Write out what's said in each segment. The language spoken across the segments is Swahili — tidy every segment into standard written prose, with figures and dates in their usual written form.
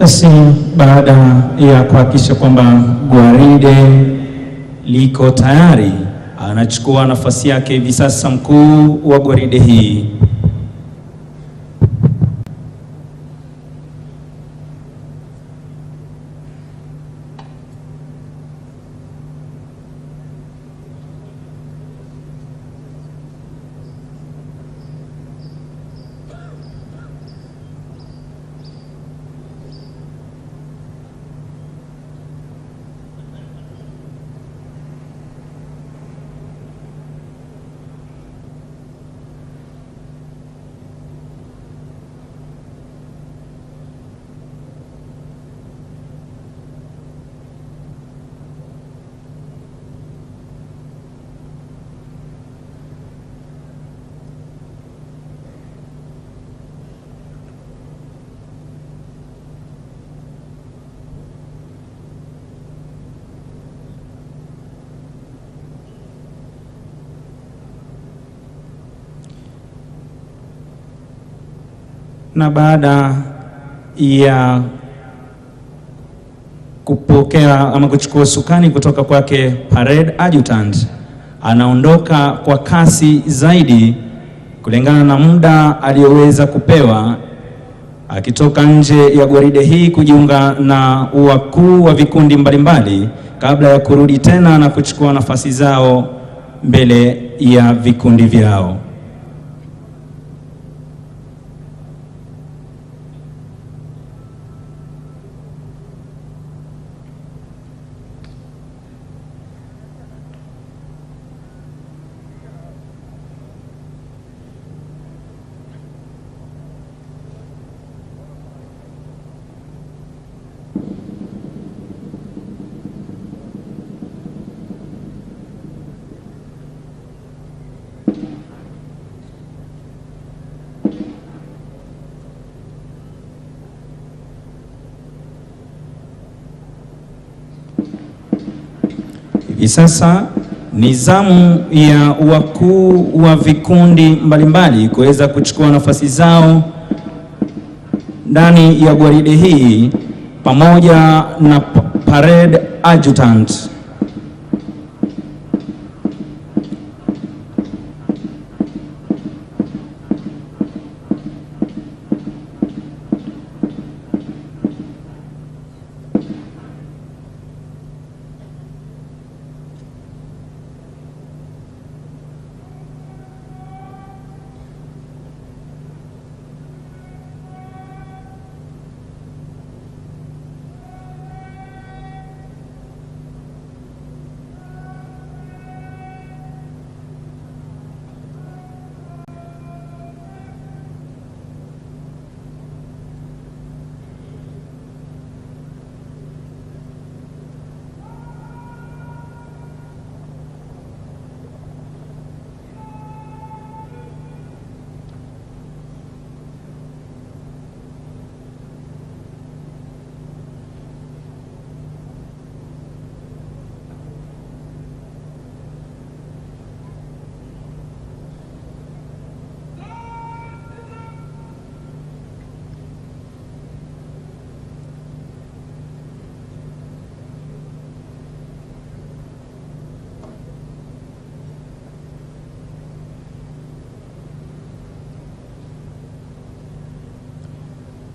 Basi baada ya kuhakikisha kwamba gwaride liko tayari, anachukua nafasi yake hivi sasa mkuu wa gwaride hii. Na baada ya kupokea ama kuchukua usukani kutoka kwake parade adjutant, anaondoka kwa kasi zaidi kulingana na muda aliyoweza kupewa, akitoka nje ya gwaride hii kujiunga na wakuu wa vikundi mbalimbali kabla ya kurudi tena na kuchukua nafasi zao mbele ya vikundi vyao. Hivi sasa ni zamu ya wakuu wa vikundi mbalimbali kuweza kuchukua nafasi zao ndani ya gwaride hii pamoja na parade adjutant.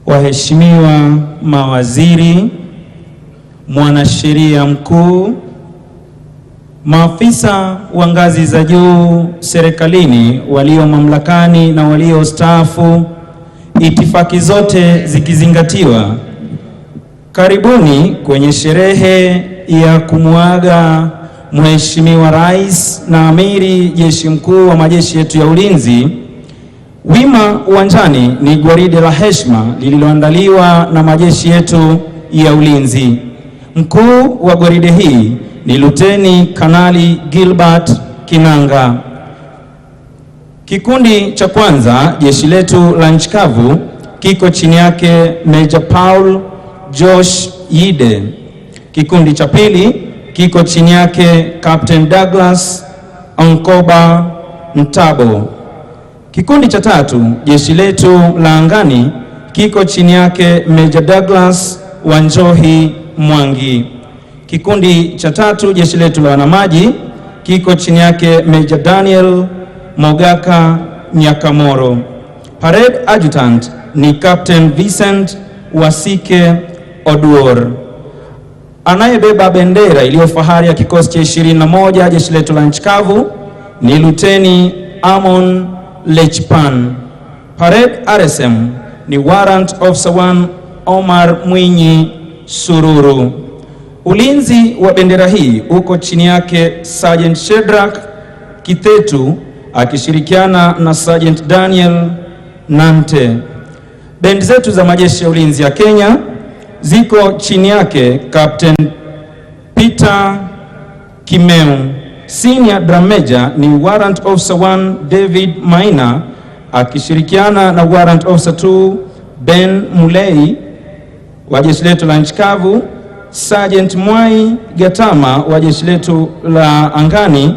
Waheshimiwa mawaziri, mwanasheria mkuu, maafisa wa ngazi za juu serikalini walio mamlakani na waliostaafu, itifaki zote zikizingatiwa, karibuni kwenye sherehe ya kumuaga Mheshimiwa Rais na Amiri Jeshi Mkuu wa majeshi yetu ya ulinzi. Wima uwanjani ni gwaride la heshima lililoandaliwa na majeshi yetu ya ulinzi. Mkuu wa gwaride hii ni Luteni Kanali Gilbert Kinanga. Kikundi cha kwanza jeshi letu la nchi kavu kiko chini yake Major Paul Josh Yide. Kikundi cha pili kiko chini yake Captain Douglas Onkoba Mtabo. Kikundi cha tatu jeshi letu la angani kiko chini yake Major Douglas Wanjohi Mwangi. Kikundi cha tatu jeshi letu la wanamaji kiko chini yake Major Daniel Mogaka Nyakamoro. Parade Adjutant ni Captain Vincent Wasike Oduor. Anayebeba bendera iliyo fahari ya kikosi cha 21 jeshi letu la nchi kavu ni Luteni Amon Lechpan. Parade RSM ni Warrant Officer 1 Omar Mwinyi Sururu. Ulinzi wa bendera hii uko chini yake Sergeant Shedrack Kitetu akishirikiana na Sergeant Daniel Nante. Bendi zetu za majeshi ya ulinzi ya Kenya ziko chini yake Captain Peter Kimeu. Senior Drum Major ni Warrant Officer 1 David Maina akishirikiana na Warrant Officer 2 Ben Mulei wa jeshi letu la nchi kavu, Sergeant Mwai Gatama wa jeshi letu la angani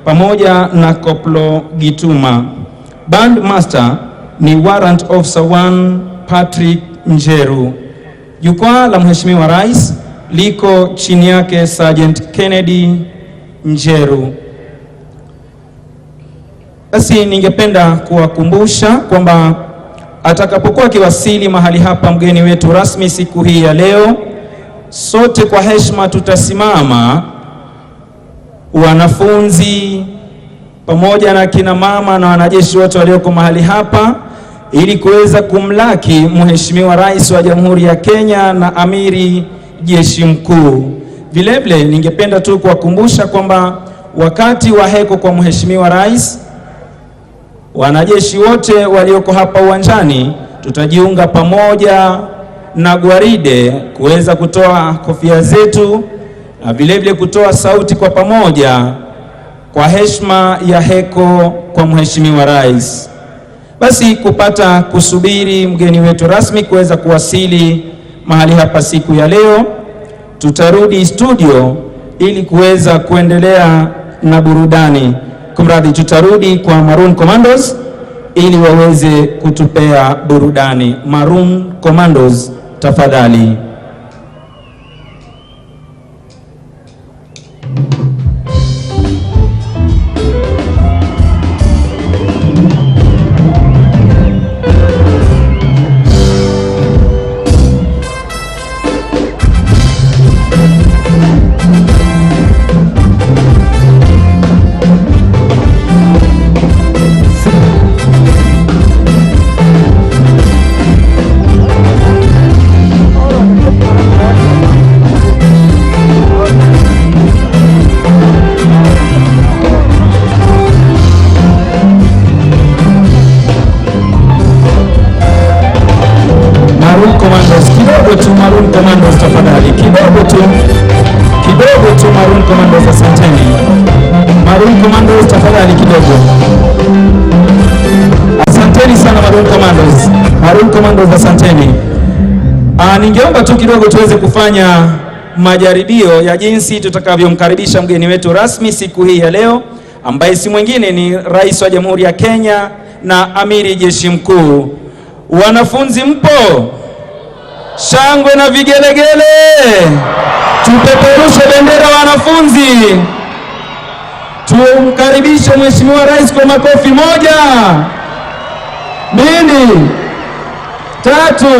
pamoja na Koplo Gituma. Band Master ni Warrant Officer 1 Patrick Njeru. Jukwaa la Mheshimiwa Rais liko chini yake Sergeant Kennedy Njeru. Basi ningependa kuwakumbusha kwamba atakapokuwa akiwasili mahali hapa mgeni wetu rasmi siku hii ya leo, sote kwa heshima tutasimama, wanafunzi pamoja na kina mama na wanajeshi wote walioko mahali hapa, ili kuweza kumlaki Mheshimiwa Rais wa Jamhuri ya Kenya na Amiri Jeshi Mkuu. Vilevile ningependa tu kuwakumbusha kwamba wakati wa heko kwa Mheshimiwa Rais, wanajeshi wote walioko hapa uwanjani tutajiunga pamoja na gwaride kuweza kutoa kofia zetu na vilevile kutoa sauti kwa pamoja kwa heshima ya heko kwa Mheshimiwa Rais. Basi kupata kusubiri mgeni wetu rasmi kuweza kuwasili mahali hapa siku ya leo, tutarudi studio ili kuweza kuendelea na burudani. Kumradhi, tutarudi kwa Maroon Commandos ili waweze kutupea burudani. Maroon Commandos, tafadhali. Maroon Commandos, kidogo tu. Maroon Commandos tafadhali, kidogo tu, kidogo tu. Maroon Commandos, asanteni. Maroon Commandos tafadhali, kidogo. Asanteni sana Maroon Commandos. Maroon Commandos, asanteni. Ningeomba tu kidogo tuweze kufanya majaribio ya jinsi tutakavyomkaribisha mgeni wetu rasmi siku hii ya leo, ambaye si mwingine ni Rais wa Jamhuri ya Kenya na Amiri Jeshi Mkuu. Wanafunzi mpo? Shangwe na vigelegele, tupeperushe bendera wanafunzi, tumkaribishe Mheshimiwa Rais kwa makofi. 1, 2, 3.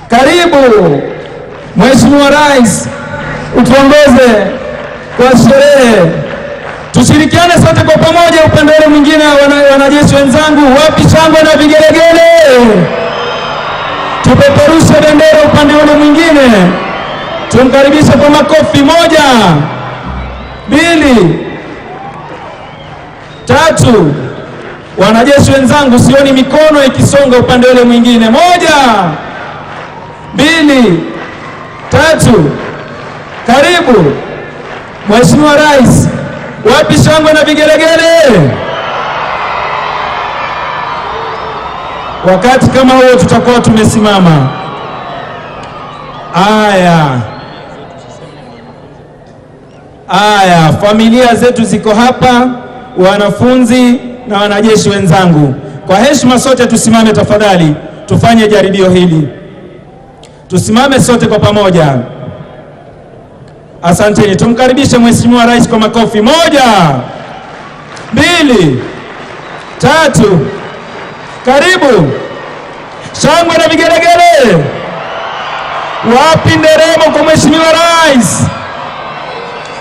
Karibu Mheshimiwa Rais, utuongoze kwa sherehe. Tushirikiane sote kwa pamoja. Upande ule mwingine, wanajeshi wenzangu, wapi shangwe na vigelegele? Tupeperushe bendera upande ule mwingine, tumkaribishe kwa makofi. 1, 2, 3. Wanajeshi wenzangu, sioni mikono ikisonga upande ule mwingine. 1, 2, 3. Karibu Mheshimiwa Rais. Wapi shangwe na vigelegele? Wakati kama huo tutakuwa tumesimama. Aya, aya, familia zetu ziko hapa, wanafunzi na wanajeshi wenzangu. Kwa heshima sote tusimame tafadhali, tufanye jaribio hili. Tusimame sote kwa pamoja. Asanteni, tumkaribishe Mheshimiwa Rais kwa makofi. 1, 2, 3. Karibu. Shangwe na vigelegele. Wapi nderemo kwa Mheshimiwa Rais?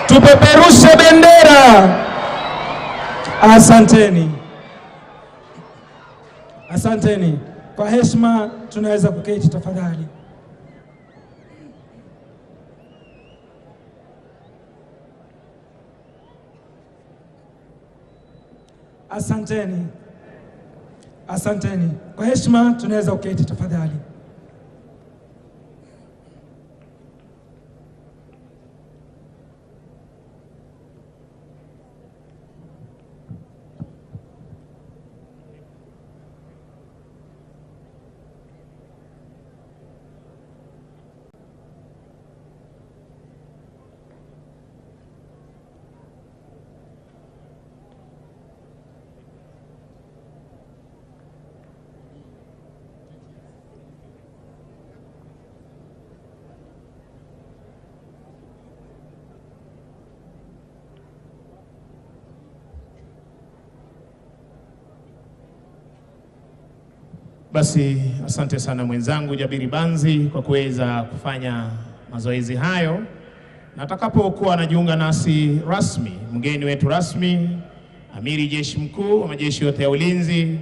Tupeperushe bendera. Asanteni. Asanteni. Kwa heshima tunaweza kuketi tafadhali. Asanteni. Asanteni. Kwa heshima tunaweza kuketi tafadhali. Basi asante sana mwenzangu Jabiri Banzi kwa kuweza kufanya mazoezi hayo. Na atakapokuwa anajiunga nasi rasmi, mgeni wetu rasmi, Amiri Jeshi Mkuu wa majeshi yote ya ulinzi,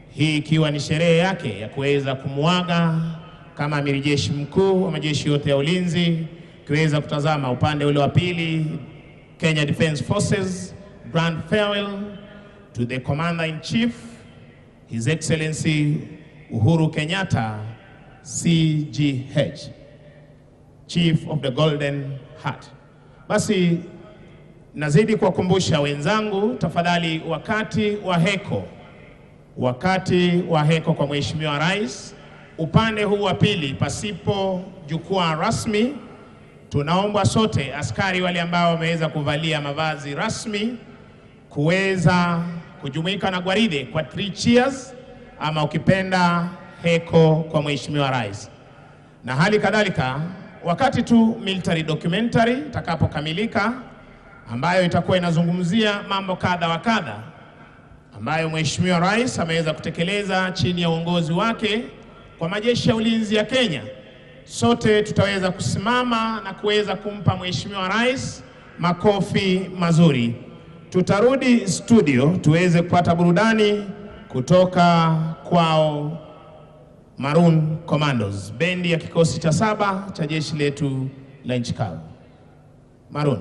hii ikiwa ni sherehe yake ya kuweza kumuaga kama Amiri Jeshi Mkuu wa majeshi yote ya ulinzi, kiweza kutazama upande ule wa pili, Kenya Defence Forces Grand Farewell to the Commander in Chief His Excellency Uhuru Kenyatta, CGH, Chief of the Golden Heart. Basi nazidi kuwakumbusha wenzangu, tafadhali, wakati wa heko, wakati wa heko kwa Mheshimiwa Rais, upande huu wa pili pasipo jukwaa rasmi, tunaomba sote askari wale ambao wameweza kuvalia mavazi rasmi kuweza kujumuika na gwaride kwa 3 cheers ama ukipenda heko kwa Mheshimiwa Rais. Na hali kadhalika wakati tu military documentary itakapokamilika, ambayo itakuwa inazungumzia mambo kadha wa kadha ambayo Mheshimiwa Rais ameweza kutekeleza chini ya uongozi wake kwa majeshi ya ulinzi ya Kenya, sote tutaweza kusimama na kuweza kumpa Mheshimiwa Rais makofi mazuri. Tutarudi studio tuweze kupata burudani kutoka kwao Maroon Commandos, bendi ya kikosi cha 7 cha jeshi letu la nchi kavu. Maroon.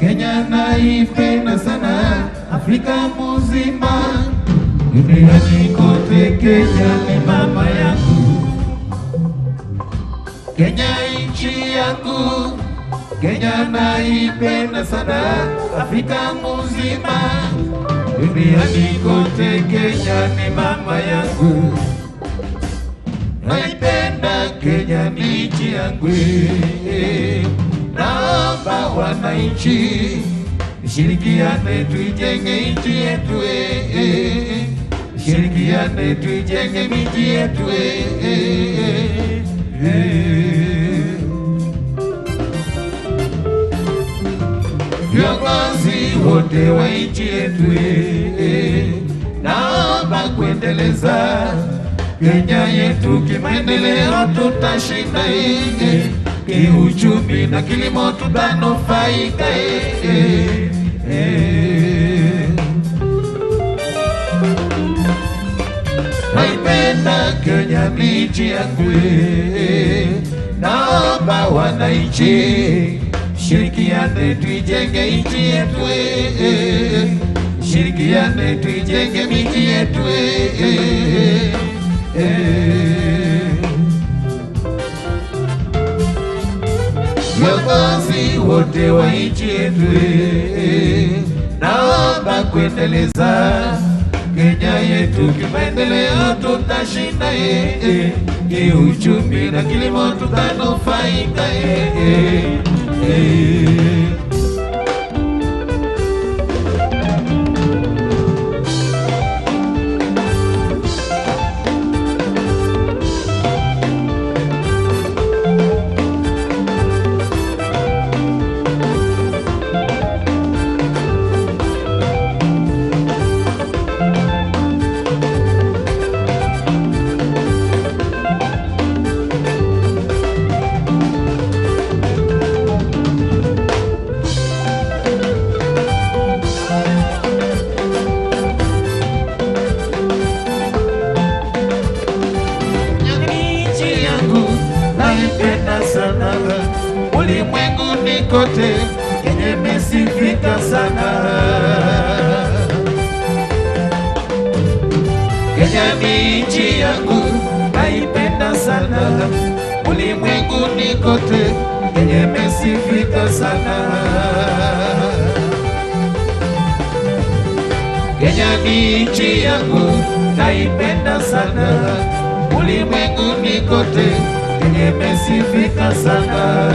Kenya naipenda sana, Afrika mzima, duniani kote Kenya ni mama yangu. Kenya nchi yangu, Kenya naipenda sana, Afrika mzima, duniani kote Kenya ni mama yangu. Naipenda Kenya ni nchi yangu. Naomba wananchi Shirikiane tuijenge nchi yetu, shirikiane tuijenge miji yetu. Viongozi wote wa nchi yetu, naomba kuendeleza Kenya yetu kimaendeleo, tutashinda kiuchumi na kilimo tutanufaika. Naipenda Kenya nchi yangu, naomba wananchi shirikiane tuijenge nchi yetu, shirikiane tuijenge miji yetu. Viongozi wote wa nchi yetu, naomba kuendeleza Kenya yetu kimaendeleo, tutashinda kiuchumi na kilimo tutanufaika. Ulimwenguni kote Kenya imesifika sana. Kenya ni nchi yangu naipenda sana, ulimwenguni kote Kenya imesifika sana. Kenya ni nchi yangu naipenda sana, ulimwenguni kote Kenya imesifika sana.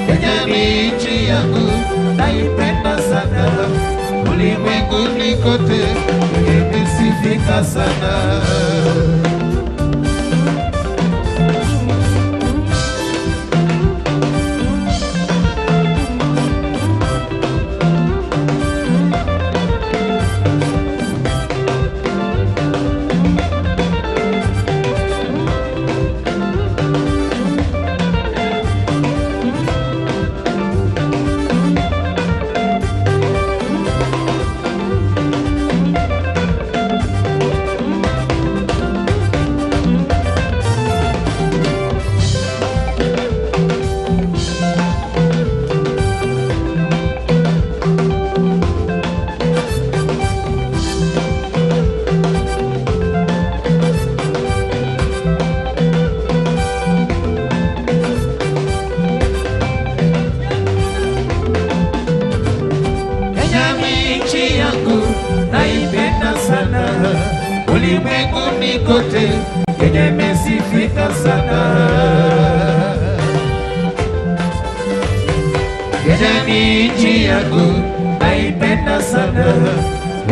Kenya ni nchi yangu naipenda sana, ulimwenguni kote Kenya imesifika sana. Ulimwenguni kote Kenya imesifika sana. Kenya ni nchi yangu naipenda sana,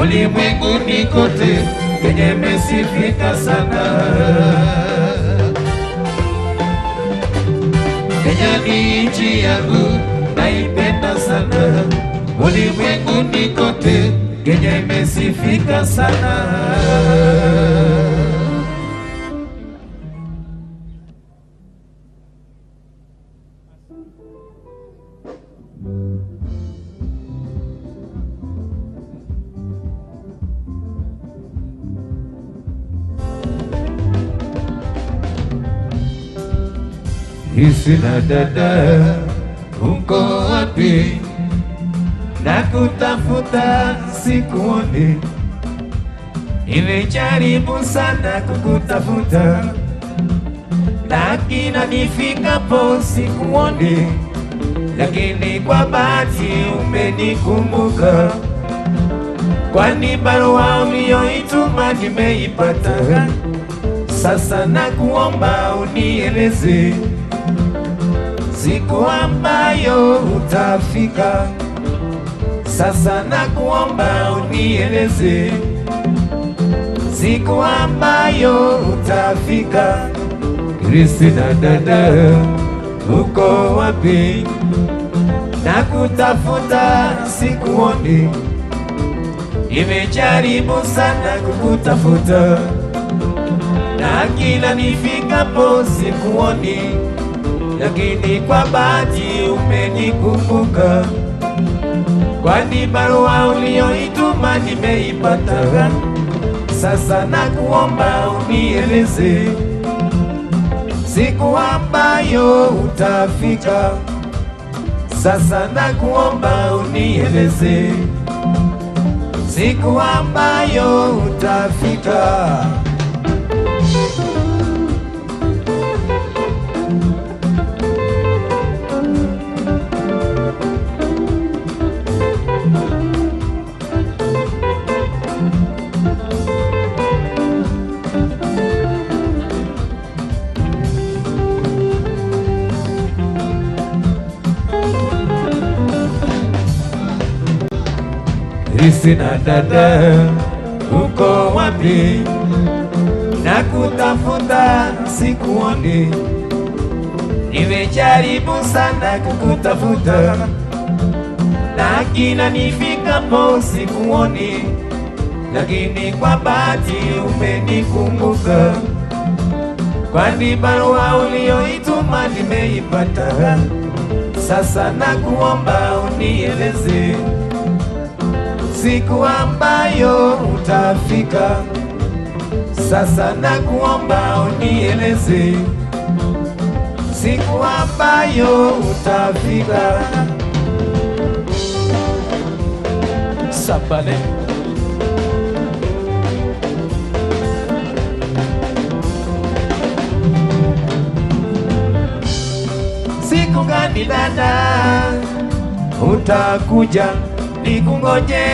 ulimwenguni kote Kenya imesifika sana. Kenya ni nchi yangu naipenda sana, ulimwenguni kote Kenya imesifika sana. Isina dada, uko wapi? Nakutafuta sikuoni, nimejaribu sana kukutafuta, lakini nifikapo sikuoni, lakini kwa bahati umenikumbuka, kwani barua uliyoituma nimeipata. Sasa nakuomba unieleze, siku ambayo utafika. Sasa nakuomba unieleze siku ambayo utafika. Kristina dada, uko wapi? Nakutafuta sikuoni, nimejaribu sana kukutafuta, na kila nifikapo sikuoni, lakini kwa bahati umenikumbuka, kwani barua uliyoituma nimeipata. Sasa nakuomba unieleze siku ambayo utafika. Sasa nakuomba unieleze siku ambayo utafika. Kristina dada, uko wapi? Nakutafuta sikuoni, nimejaribu sana kukutafuta, na kila nifikapo sikuoni, lakini kwa bahati umenikumbuka, kwani barua uliyoituma nimeipata. Sasa nakuomba unieleze siku ambayo utafika. Sasa nakuomba unieleze siku ambayo utafika. Sabale. Siku gani dada utakuja nikungoje?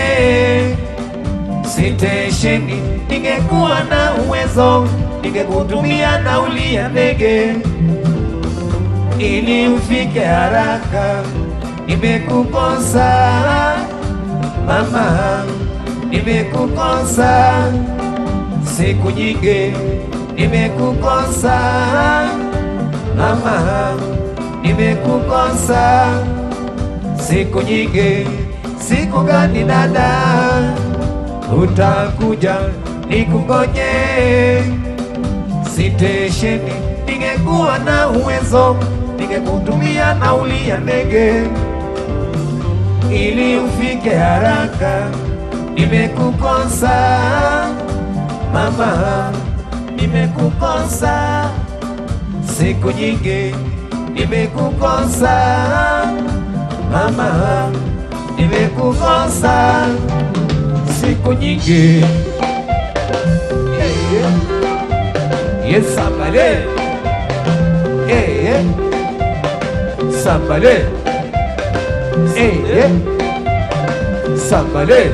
Sitesheni, ningekuwa na uwezo ningekutumia nauli ya ndege ili ufike haraka. Nimekukosa mama, nimekukosa siku nyingi, nimekukosa mama, nimekukosa siku nyingi. Siku gani dada utakuja nikungoje? Sitesheni, ningekuwa na uwezo ningekutumia nauli ya ndege ili ufike haraka. Nimekukosa mama, nimekukosa siku nyingi, nimekukosa mama, nimekukosa siku nyingi. Yes, sambale. Sambale. Sambale.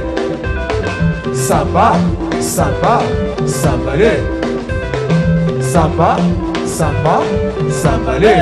Samba, samba, sambale. Samba, samba, sambale.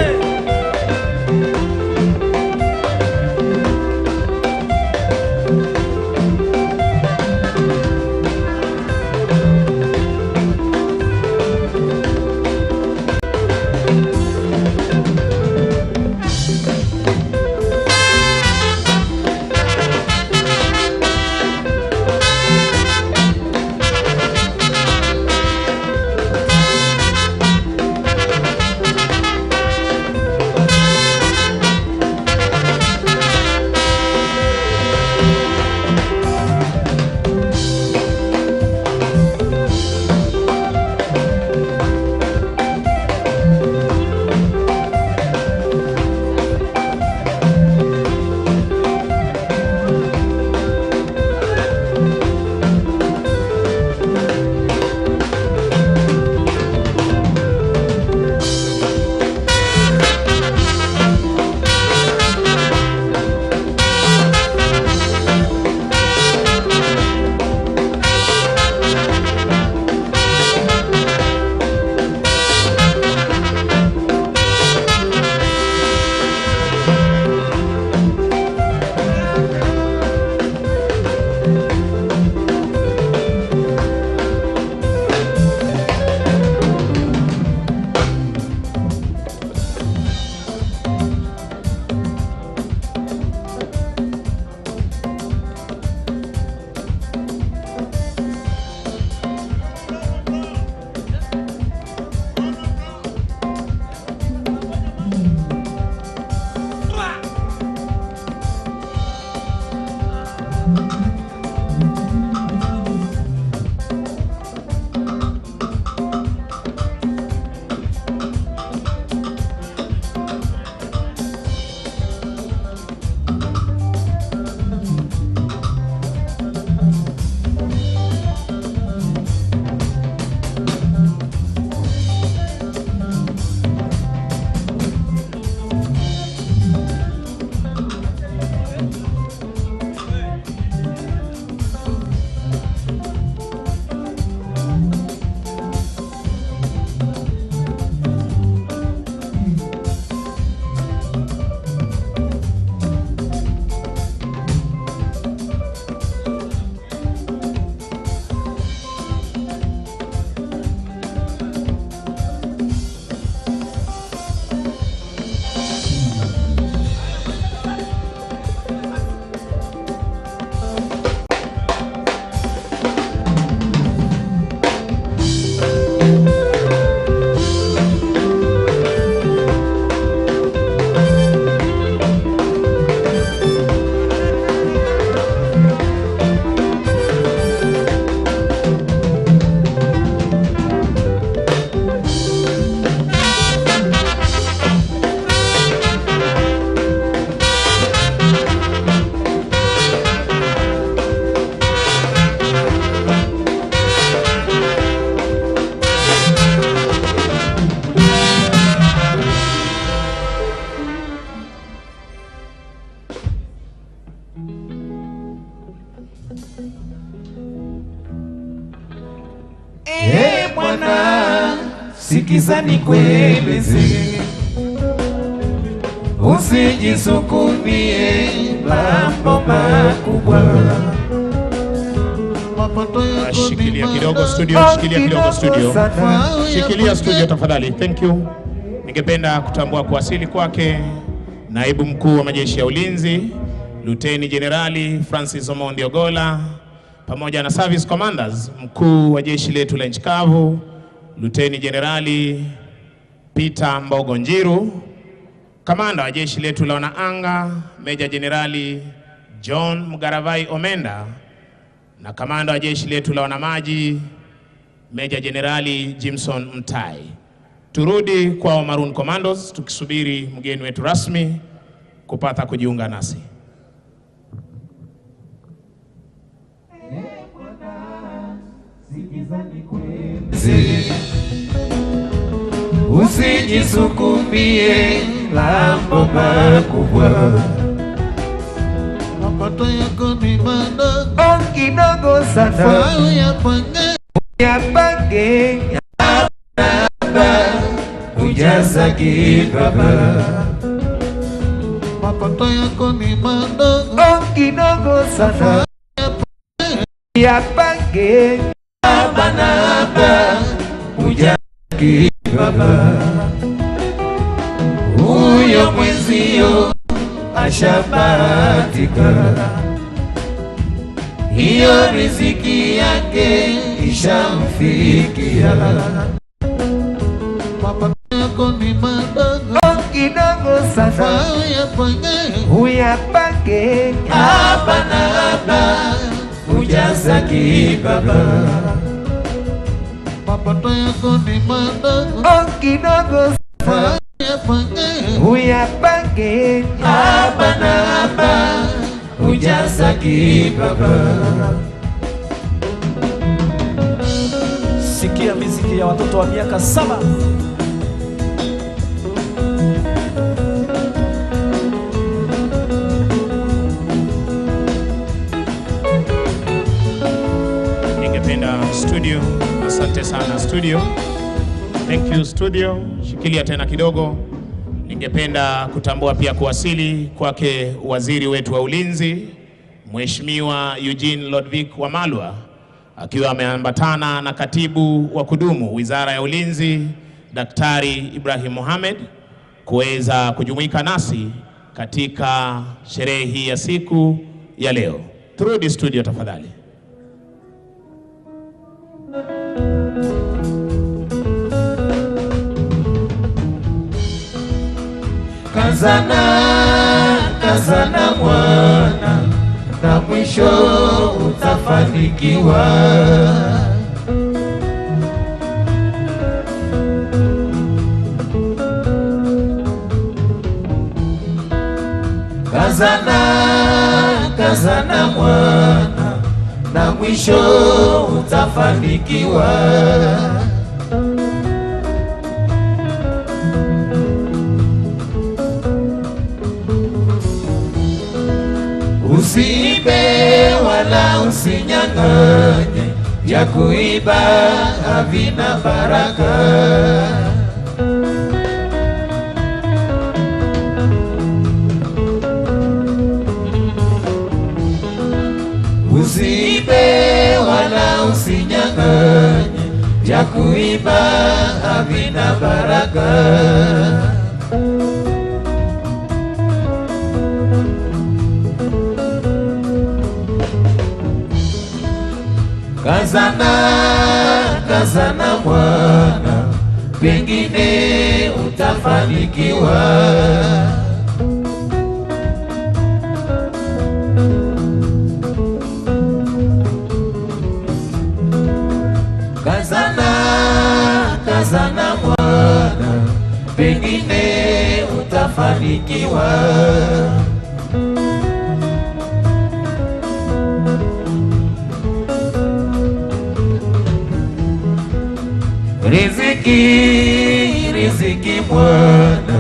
sikiza nikueleze, usijisukumie mambo makubwa. Shikilia kidogo studio, shikilia kidogo studio. Shikilia studio tafadhali. Thank you. Ningependa kutambua kuwasili kwake Naibu Mkuu wa Majeshi ya Ulinzi Luteni Jenerali Francis Omondi Ogolla pamoja na Service Commanders, Mkuu wa Jeshi letu la Nchi Kavu Luteni Jenerali Peter Mbogo Njiru, Kamanda wa Jeshi letu la Wanaanga Meja Jenerali John Mugaravai Omenda na Kamanda wa Jeshi letu la Wanamaji Meja Jenerali Jimson Mtai. Turudi kwa Maroon Commandos tukisubiri mgeni wetu rasmi kupata kujiunga nasi. Usijisukumie mambo makubwa, mapato yako ni madogo kidogo sana, uyapange ujaza kibaba. Mapato yako ni madogo kidogo sana, uyapange banaba ujaza kibaba. Huyo mwenzio ashabahatika, hiyo riziki yake ishamfikia. Mapato yako ni madogo kidogo sana, uyapange hapa na hapa ujaza kibaba. Mapato yako ni madogo kidogo sana, uyapange hapa na hapa ujaza kibaba. Sikia miziki ya watoto wa miaka 7. Ningependa studio, asante sana studio. Thank you studio. Shikilia tena kidogo. Ningependa kutambua pia kuwasili kwake waziri wetu wa ulinzi Mheshimiwa Eugene Lodvik Wamalwa akiwa ameambatana na katibu wa kudumu Wizara ya Ulinzi Daktari Ibrahim Mohamed kuweza kujumuika nasi katika sherehe hii ya siku ya leo. Turudi studio tafadhali. Kazana, kazana mwana, na mwisho utafanikiwa. Kazana, kazana mwana, na mwisho utafanikiwa. Usiibe wala usinyang'anye, ya kuiba havina baraka. Usiibe wala usinyang'anye, ya kuiba havina baraka. Kazana, kazana mwana, pengine utafanikiwa. Kazana, kazana mwana, pengine utafanikiwa. Riziki, riziki mwana,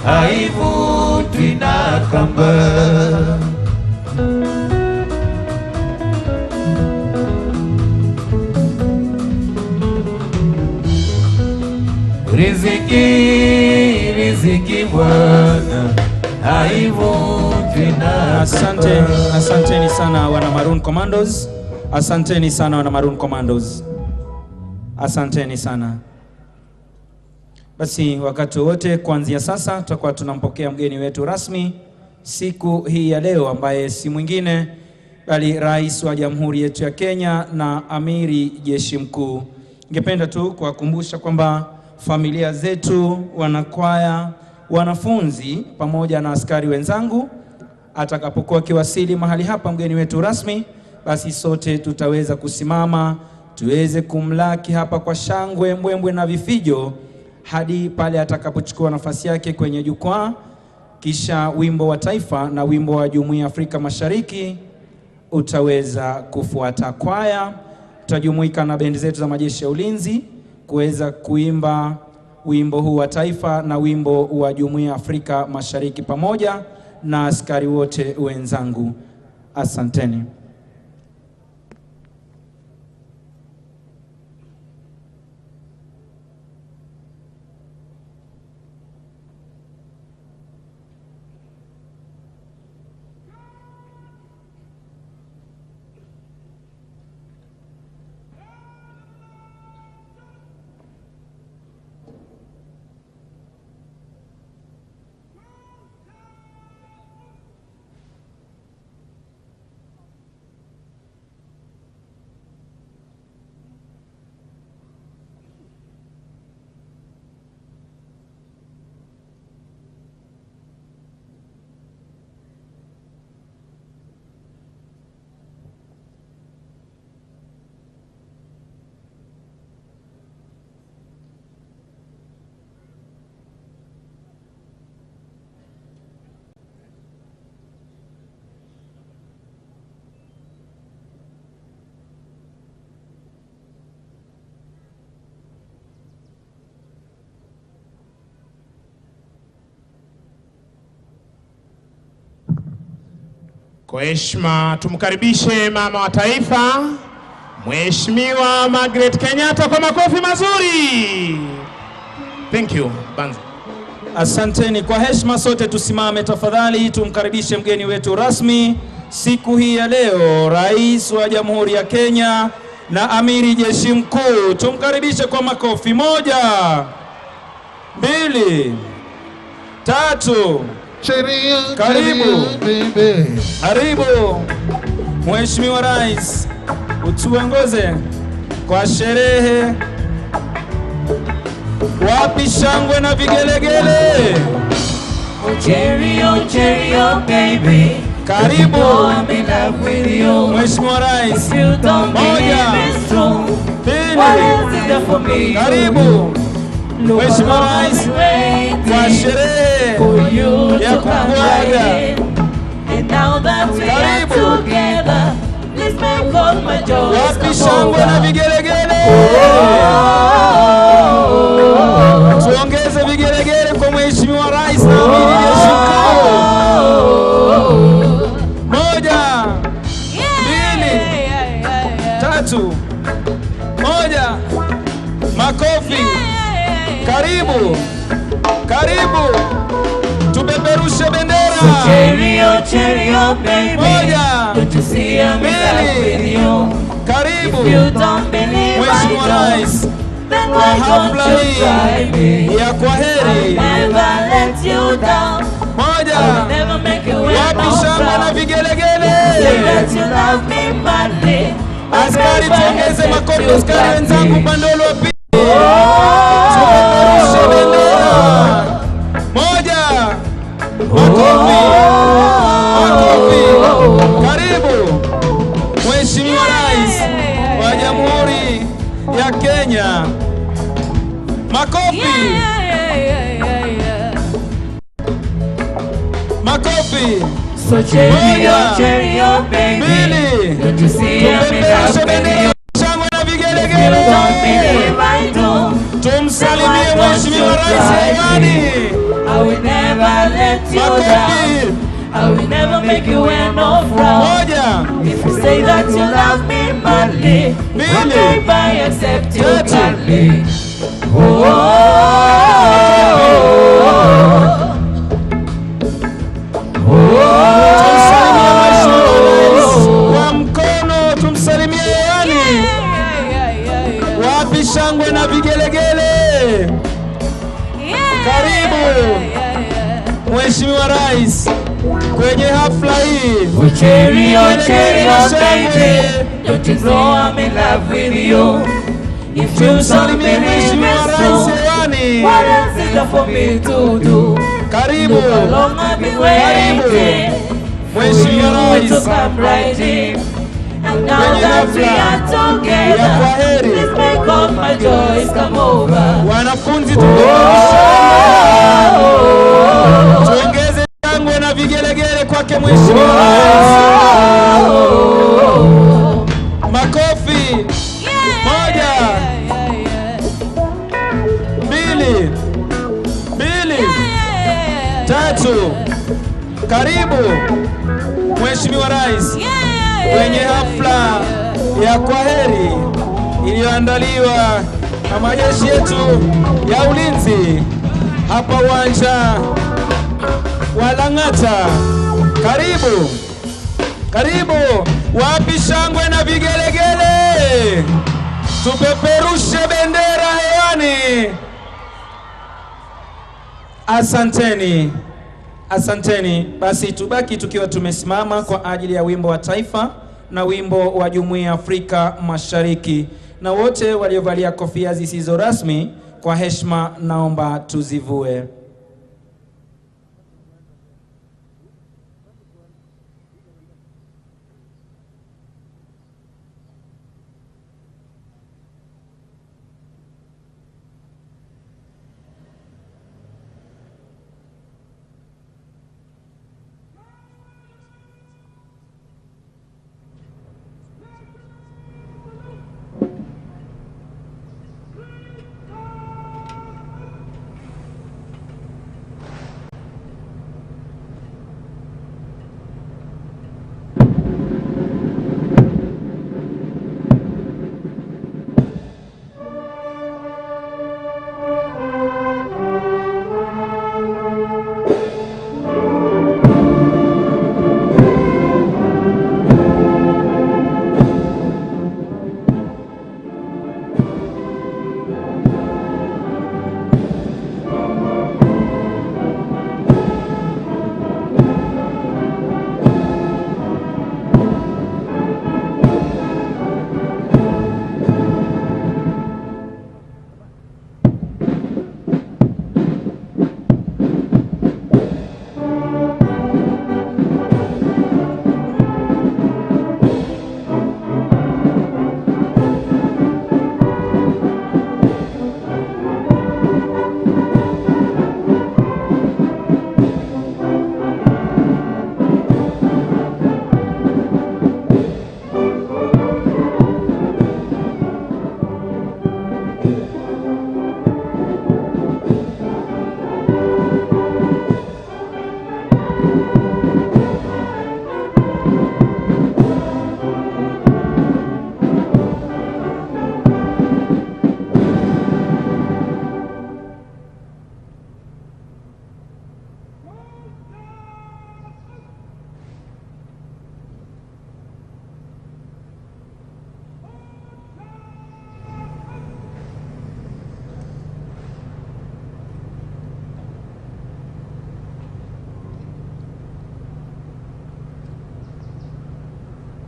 haivutwi na kamba. Riziki, riziki bwana, haivutwi na Asante, asanteni sana wana Maroon Commandos. Asanteni sana wana Maroon Commandos. Asanteni sana. Basi wakati wote kuanzia sasa tutakuwa tunampokea mgeni wetu rasmi siku hii ya leo, ambaye si mwingine bali Rais wa Jamhuri yetu ya Kenya na Amiri Jeshi Mkuu. Ningependa tu kuwakumbusha kwamba familia zetu, wanakwaya, wanafunzi pamoja na askari wenzangu, atakapokuwa akiwasili mahali hapa mgeni wetu rasmi, basi sote tutaweza kusimama tuweze kumlaki hapa kwa shangwe, mbwembwe na vifijo hadi pale atakapochukua nafasi yake kwenye jukwaa. Kisha wimbo wa taifa na wimbo wa Jumuiya ya Afrika Mashariki utaweza kufuata. Kwaya tutajumuika na bendi zetu za majeshi ya ulinzi kuweza kuimba wimbo huu wa taifa na wimbo wa Jumuiya ya Afrika Mashariki pamoja na askari wote wenzangu. Asanteni. Kwa heshima tumkaribishe mama wa taifa Mheshimiwa Margaret Kenyatta kwa makofi mazuri. Thank you, Banza. Asanteni. Kwa heshima sote tusimame tafadhali, tumkaribishe mgeni wetu rasmi siku hii ya leo, Rais wa Jamhuri ya Kenya na Amiri Jeshi Mkuu. Tumkaribishe kwa makofi. 1, 2, 3. Sheria, Karibu. Sheria, karibu Mheshimiwa Rais, utuongoze kwa sherehe. Wapi shangwe na vigelegele? Oh cherry, oh cherry, oh baby. Karibu. Oh, I'm in love with you. Mheshimiwa Rais. If you don't believe it's true, 2, what else is there for me? Karibu Mheshimiwa Rais kwa sherehe for you ya to come kukuaga. right in. And now that we are Karibu. together, please make all my joys Wapi come shangwe na over. vigelegele? Tuongeze vigelegele kwa Mheshimiwa Rais na Amiri Jeshi Mkuu. 1, 2, 3, 1. Makofi. Karibu. Karibu. Tupeperushe bendera. Cherry, oh cherry, oh baby. 1, Don't you see I'm in love with you? Karibu. If you don't believe I Mheshimiwa don't, Rais then kwa why don't hafla you try hii me? ya kwaheri. Never let you down. 1. I will never make you wear Wapi no shangwe na frown. vigelegele? Say that you love me madly. Askari, tuongeze makofi askari wenzangu upande ule wa pili. Tupeperushe bendera. 1. Makofi. Makofi. Karibu Mheshimiwa Rais wa Jamhuri ya Kenya. Makofi. Makofi. So cherry, oh 1, cherry, oh baby. 2. Don't you see I'm in love Tupeperushe with bendera, you? shangwe na If you vigelegele. don't believe I do, Tumsalimie Mheshimiwa Rais hewani. I will never let you down. Makofi. I will never make you wear no frown. 1, If you say that you love me madly, 2, okay, I accept you 3. gladly. Oh, vigelegele. Karibu Mheshimiwa Rais kwenye hafla hii. Oh cherry, oh cherry, oh baby, don't you know I'm in love with you? If you Tumsalimie don't believe Mheshimiwa it's Rais true, hewani. what else is there for me to do? Karibu. Look how long I've been waiting for Mheshimiwa you to Rais come right in. And now kwenye that we hafla are ya together, kwaheri. please make all my joys come over. Wanafunzi, tuongeze shangwe na vigelegele kwake Mheshimiwa Rais. Makofi. Moja, mbili, mbili, tatu. Karibu Mheshimiwa Rais kwenye hafla ya kwaheri iliyoandaliwa na majeshi yetu ya ulinzi hapa uwanja wa Lang'ata. Karibu, karibu. Wapi shangwe na vigelegele? Tupeperushe bendera hewani. Asanteni, asanteni. Basi tubaki tukiwa tumesimama kwa ajili ya wimbo wa taifa na wimbo wa Jumuiya ya Afrika Mashariki, na wote waliovalia kofia zisizo rasmi, kwa heshima naomba tuzivue.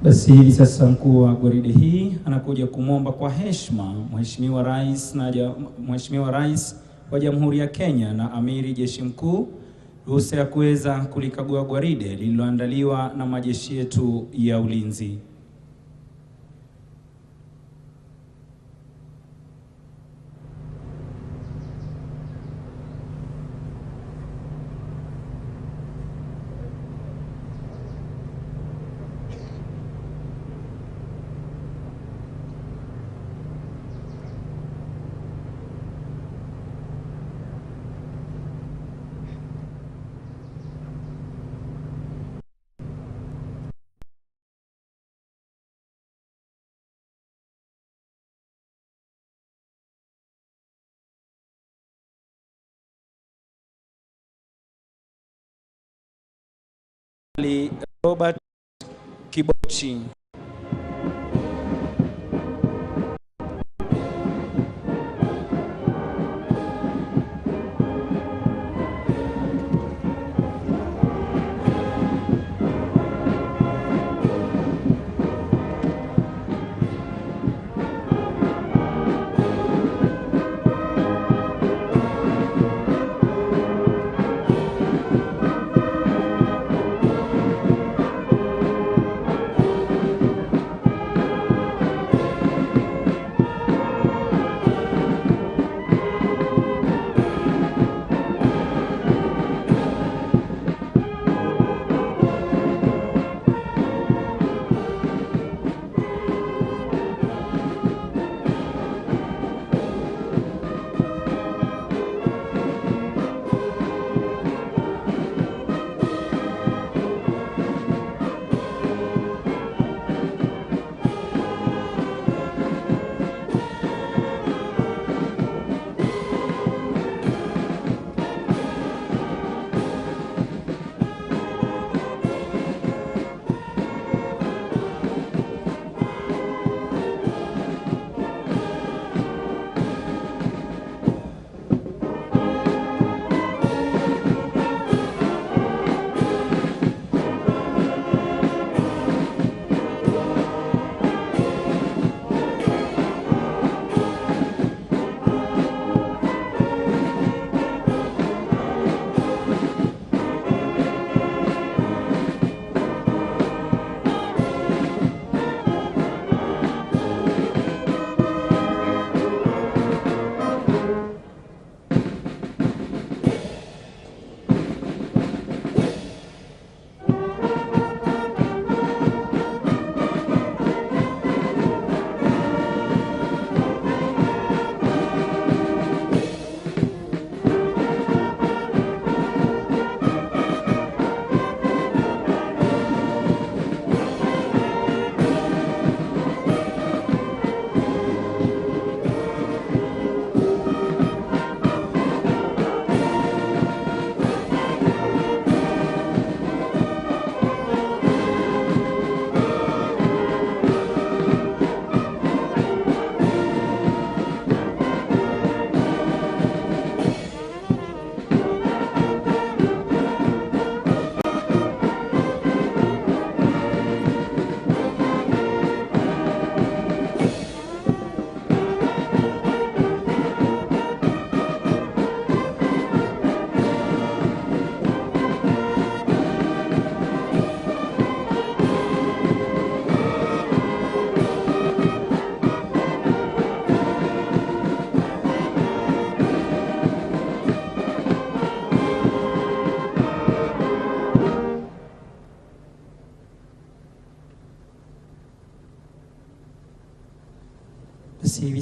Basi hivi sasa mkuu wa gwaride hii anakuja kumwomba kwa heshima Mheshimiwa Rais na Mheshimiwa Rais wa Jamhuri ya Kenya na Amiri Jeshi Mkuu ruhusa ya kuweza kulikagua gwaride lililoandaliwa na majeshi yetu ya ulinzi. Robert Kibochi.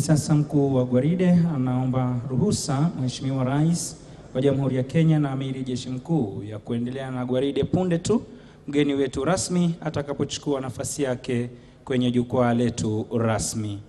Sasa mkuu wa gwaride anaomba ruhusa Mheshimiwa Rais wa Jamhuri ya Kenya na Amiri Jeshi Mkuu ya kuendelea na gwaride punde tu mgeni wetu rasmi atakapochukua nafasi yake kwenye jukwaa letu rasmi.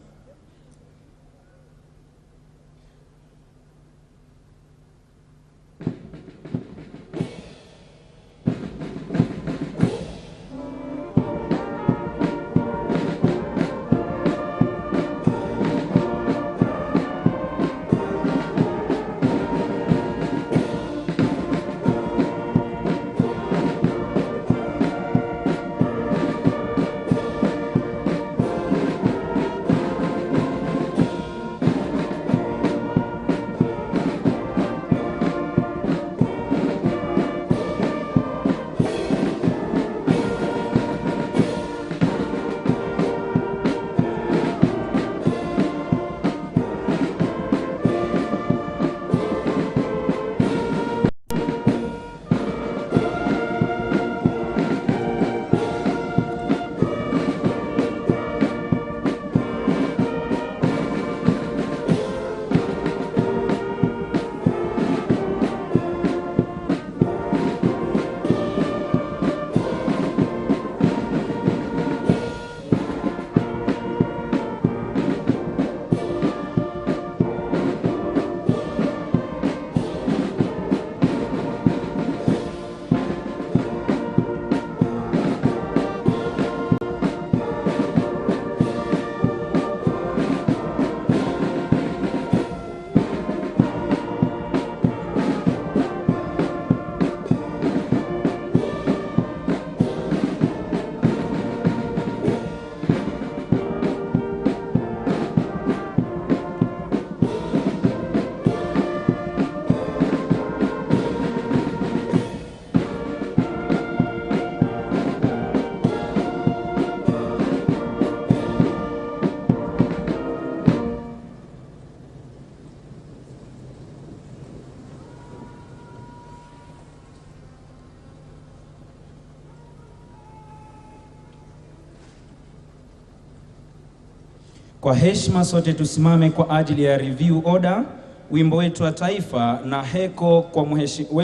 Kwa heshima sote tusimame kwa ajili ya review order, wimbo wetu wa taifa na heko,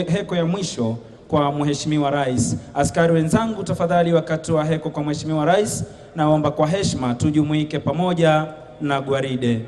heko ya mwisho kwa Mheshimiwa Rais. Askari wenzangu tafadhali, wakati wa heko kwa Mheshimiwa Rais, naomba kwa heshima tujumuike pamoja na gwaride.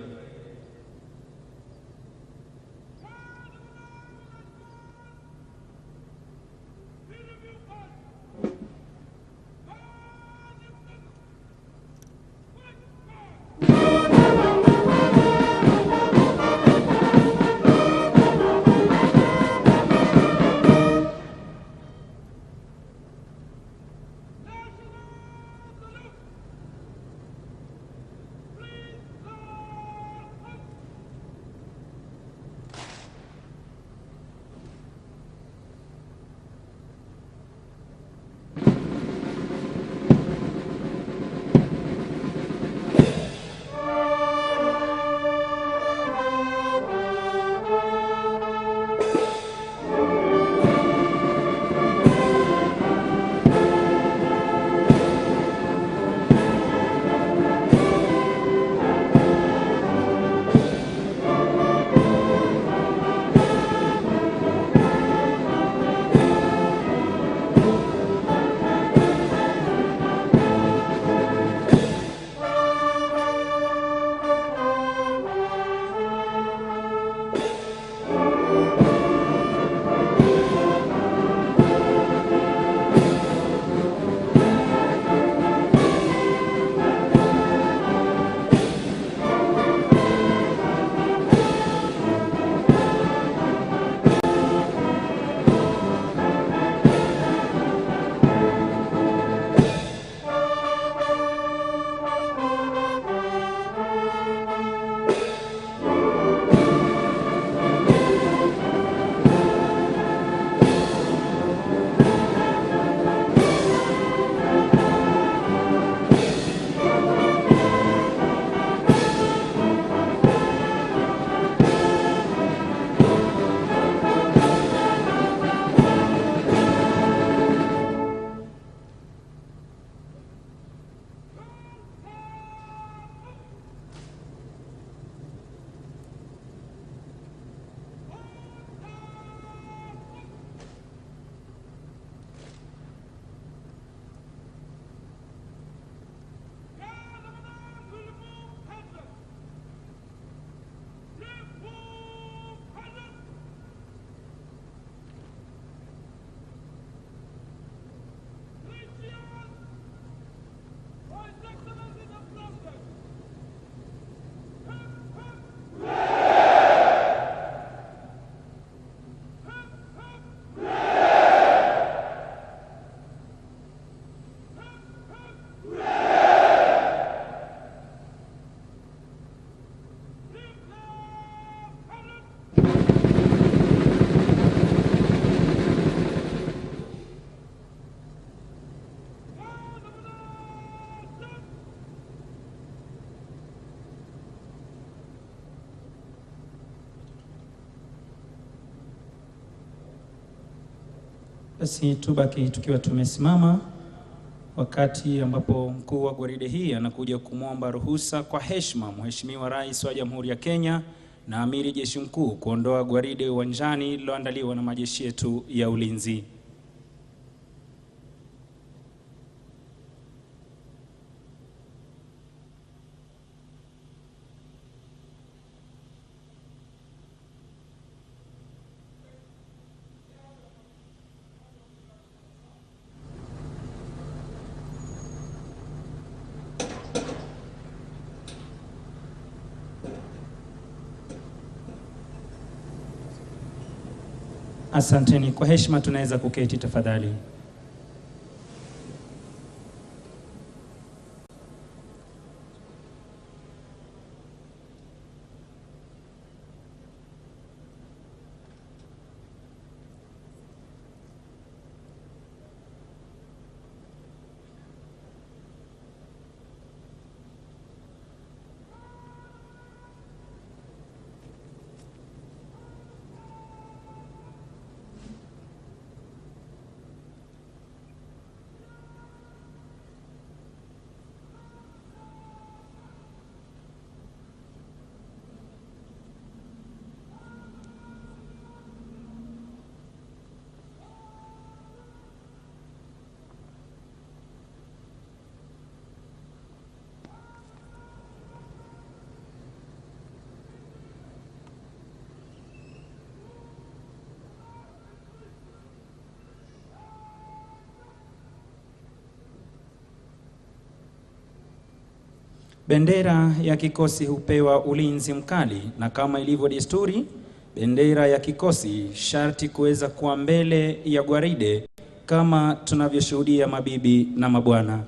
Basi tubaki tukiwa tumesimama wakati ambapo mkuu wa gwaride hii anakuja kumwomba ruhusa kwa heshima Mheshimiwa Rais wa Jamhuri ya Kenya na Amiri Jeshi Mkuu kuondoa gwaride uwanjani lililoandaliwa na majeshi yetu ya ulinzi. Asanteni. Kwa heshima tunaweza kuketi tafadhali. Bendera ya kikosi hupewa ulinzi mkali, na kama ilivyo desturi, bendera ya kikosi sharti kuweza kuwa mbele ya gwaride kama tunavyoshuhudia mabibi na mabwana.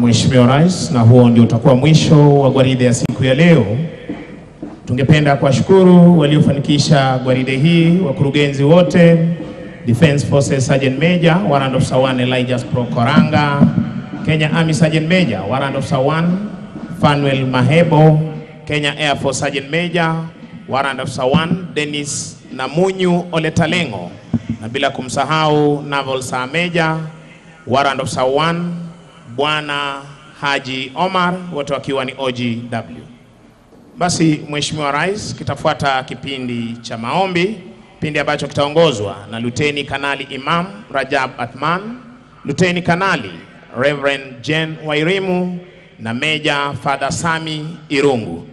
Mheshimiwa Rais, na huo ndio utakuwa mwisho wa gwaride ya siku ya leo. Tungependa kuwashukuru waliofanikisha gwaride hii, wakurugenzi wote, Defence Forces Sergeant Major Warrant Officer 1 Elijah Prokoranga, Kenya Army Sergeant Major Warrant Officer 1 Fanuel Mahebo, Kenya Air Force Sergeant Major Warrant Officer 1 Dennis Namunyu Oletalengo, na bila kumsahau Naval Sir Major Warrant Officer 1 Bwana Haji Omar, wote wakiwa ni OGW. Basi Mheshimiwa Rais, kitafuata kipindi cha maombi, kipindi ambacho kitaongozwa na Luteni Kanali Imam Rajab Athman, Luteni Kanali Reverend Jane Wairimu na Meja Father Sami Irungu.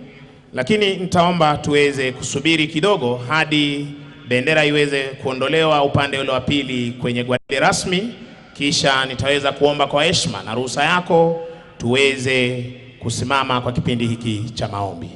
Lakini nitaomba tuweze kusubiri kidogo hadi bendera iweze kuondolewa upande ule wa pili kwenye gwaride rasmi, kisha nitaweza kuomba kwa heshima na ruhusa yako tuweze kusimama kwa kipindi hiki cha maombi.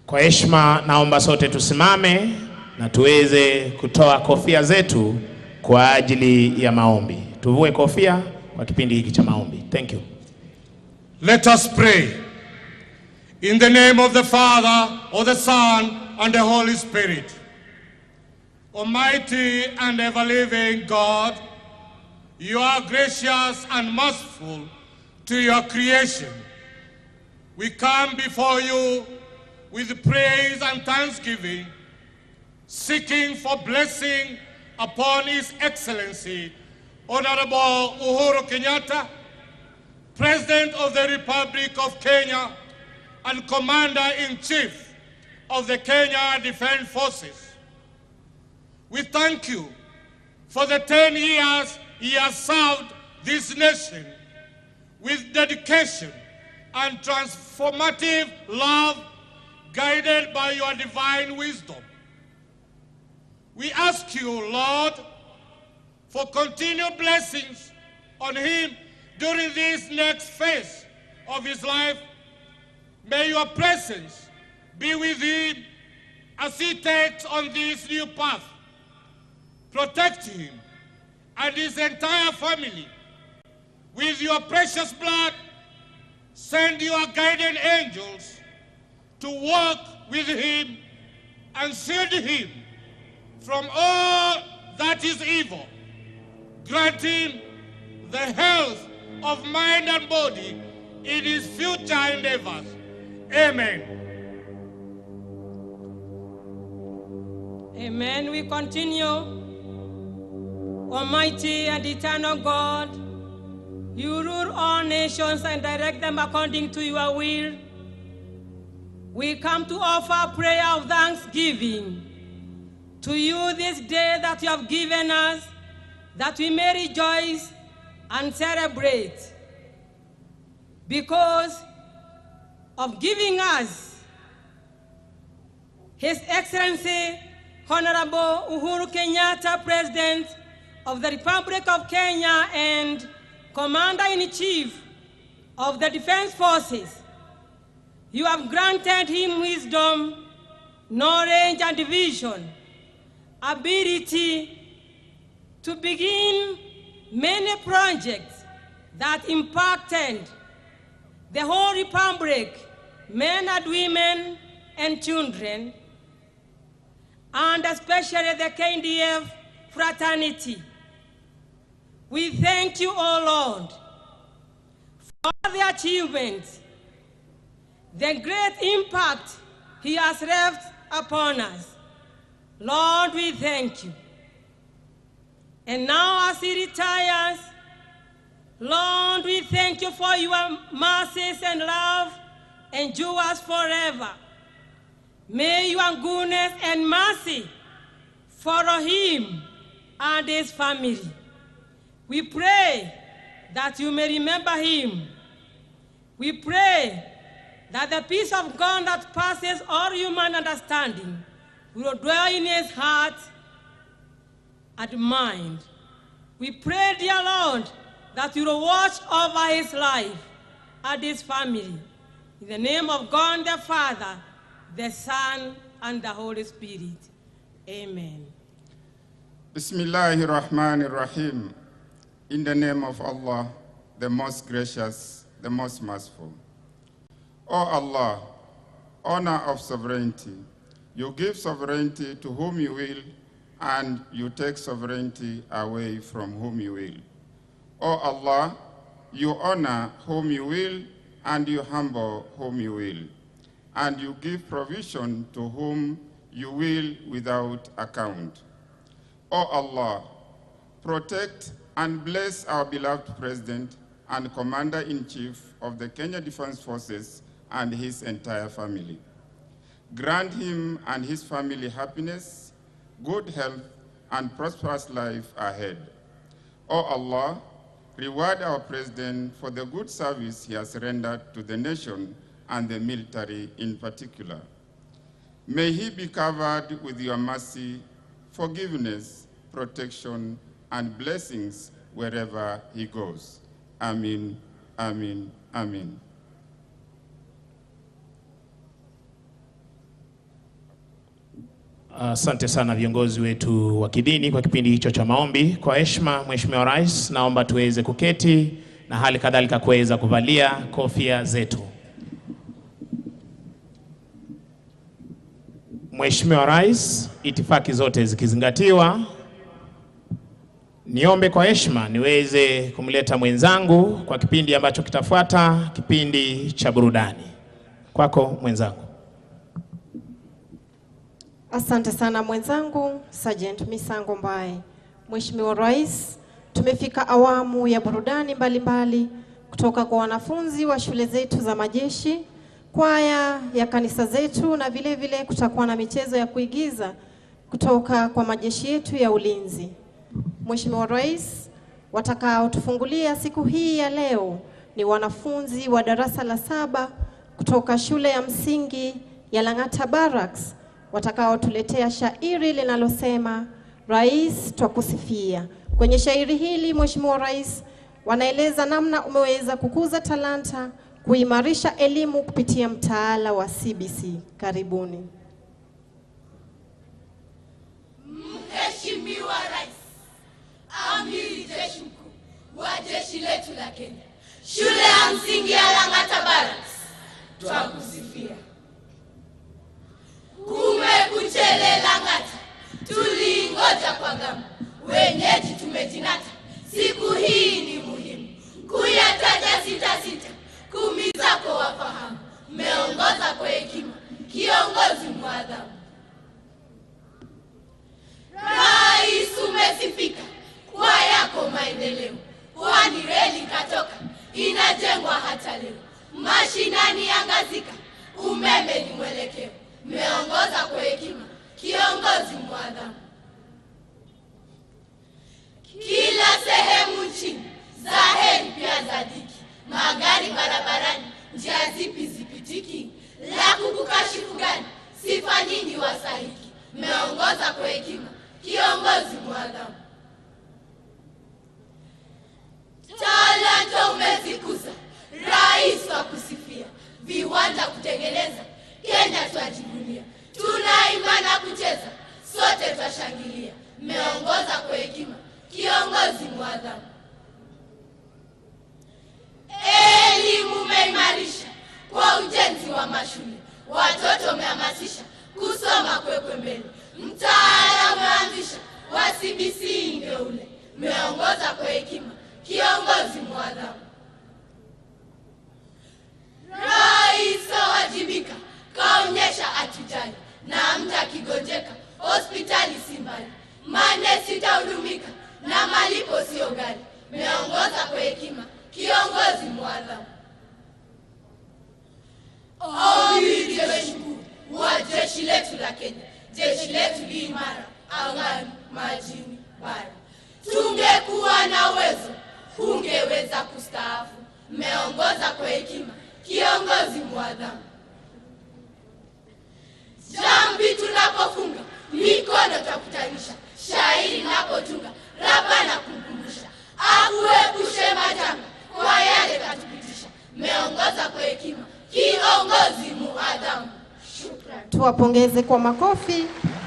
Kwa heshima naomba sote tusimame na tuweze kutoa kofia zetu kwa ajili ya maombi. Tuvue kofia kwa kipindi hiki cha maombi. Thank you. Let us pray. In the name of the Father, of the Son, and the Holy Spirit. Almighty and ever-living God, you are gracious and merciful to your creation. We come before you with praise and thanksgiving, seeking for blessing upon His Excellency, Honorable Uhuru Kenyatta, President of the Republic of Kenya and Commander-in-Chief of the Kenya Defense Forces. We thank you for the 10 years he has served this nation with dedication and transformative love, guided by your divine wisdom. We ask you, Lord, for continued blessings on him during this next phase of his life. May your presence be with him as he takes on this new path. Protect him and his entire family with your precious blood. Send your guardian angels to walk with him and shield him from all that is evil. Grant him the health of mind and body in his future endeavors. Amen. Amen. We continue. Almighty and eternal God, you rule all nations and direct them according to your will. We come to offer prayer of thanksgiving to you this day that you have given us, that we may rejoice and celebrate because of giving us His Excellency Honorable Uhuru Kenyatta, President of the Republic of Kenya and Commander-in-Chief of the Defense Forces. You have granted him wisdom, knowledge, and vision, ability to begin many projects that impacted the whole Republic, men and women and children, and especially the KDF fraternity. We thank you, O Lord, for the achievements, the great impact he has left upon us. Lord, we thank you. And now as he retires, Lord, we thank you for your mercies and love endures forever. May your goodness and mercy follow him and his family. We pray that you may remember him. We pray that the peace of God that passes all human understanding will dwell in his heart and mind. We pray, dear Lord, that you will watch over his life and his family. In the name of God the Father, the Son, and the Holy Spirit. Amen. Bismillahir Rahmanir Rahim. In the name of Allah, the most gracious, the most merciful. O Allah, honor of sovereignty, you give sovereignty to whom you will, and you take sovereignty away from whom you will. O Allah, you honor whom you will, and you humble whom you will, and you give provision to whom you will without account. O Allah, protect and bless our beloved President and Commander-in-Chief of the Kenya Defense Forces and his entire family. Grant him and his family happiness, good health, and prosperous life ahead. O Allah, reward our President for the good service he has rendered to the nation and the military in particular. May he be covered with your mercy, forgiveness, protection, and blessings wherever he goes. Amin, amin, amin. Asante sana viongozi wetu wa kidini kwa kipindi hicho cha maombi. Kwa heshima, Mheshimiwa Rais, naomba tuweze kuketi na hali kadhalika kuweza kuvalia kofia zetu. Mheshimiwa Rais, itifaki zote zikizingatiwa, niombe kwa heshima niweze kumleta mwenzangu kwa kipindi ambacho kitafuata, kipindi cha burudani. Kwako mwenzangu. Asante sana mwenzangu, Sergeant Misango Mbae. Mheshimiwa Rais, tumefika awamu ya burudani mbalimbali kutoka kwa wanafunzi wa shule zetu za majeshi, kwaya ya kanisa zetu, na vile vile kutakuwa na michezo ya kuigiza kutoka kwa majeshi yetu ya ulinzi. Mheshimiwa Rais, watakaotufungulia siku hii ya leo ni wanafunzi wa darasa la 7 kutoka shule ya msingi ya Lang'ata Barracks, watakaotuletea shairi linalosema Rais twakusifia. Kwenye shairi hili Mheshimiwa Rais, wanaeleza namna umeweza kukuza talanta, kuimarisha elimu kupitia mtaala wa CBC. Karibuni. Mheshimiwa Rais, Amiri Jeshi Mkuu wa jeshi letu la Kenya, shule ya msingi ya Lang'ata Barracks twakusifia. Kumekuchele Lang'ata, tulingoja kwa gamu, wenyeji tumejinata, siku hii ni muhimu, kuyataja sita sita, kumi zako wafahamu, meongoza kwa hekima, kiongozi mwadhamu. Rais umesifika kwa yako maendeleo, kwani reli katoka, inajengwa hata leo, mashinani angazika, umeme ni mwelekeo, meongoza kwa hekima, kiongozi mwadhamu. Kila sehemu nchini, za heri pia za dhiki, magari barabarani, njia zipi zipitiki, la kukukashifu gani, sifa nyingi wasahiki, meongoza kwa hekima, kiongozi mwadhamu. Talanta umezikuza, rais wa kusifia, viwanda kutengeneza, Kenya twajivunia, tunaimba na kucheza, sote twashangilia, meongoza kwa hekima, kiongozi mwadhamu. Elimu umeimarisha kwa ujenzi wa mashule, watoto umehamasisha kusoma kwekwe mbele, mtaala umeanzisha wa CBC ndio ule, meongoza kwa hekima, kiongozi mwadhamu. Rais kawajibika, kaonyesha atujali, na mtu akigonjeka hospitali si mbali, manesi tahudumika na malipo sio ghali, meongoza kwa hekima, kiongozi mwadhamu. Amiri Jeshi Mkuu wa jeshi letu la Kenya, jeshi letu li imara, angani, majini, bara. Tungekuwa na uwezo, hungeweza kustaafu, meongoza kwa hekima, kiongozi mwadhamu. Jambi tunapofunga, mikono twakutanisha, shairi napotunga, raba na kukumbusha. Akuepushe majanga kwa yale katupitisha. Meongoza kwa hekima, kiongozi muadhamu. Shukrani. Tuwapongeze kwa makofi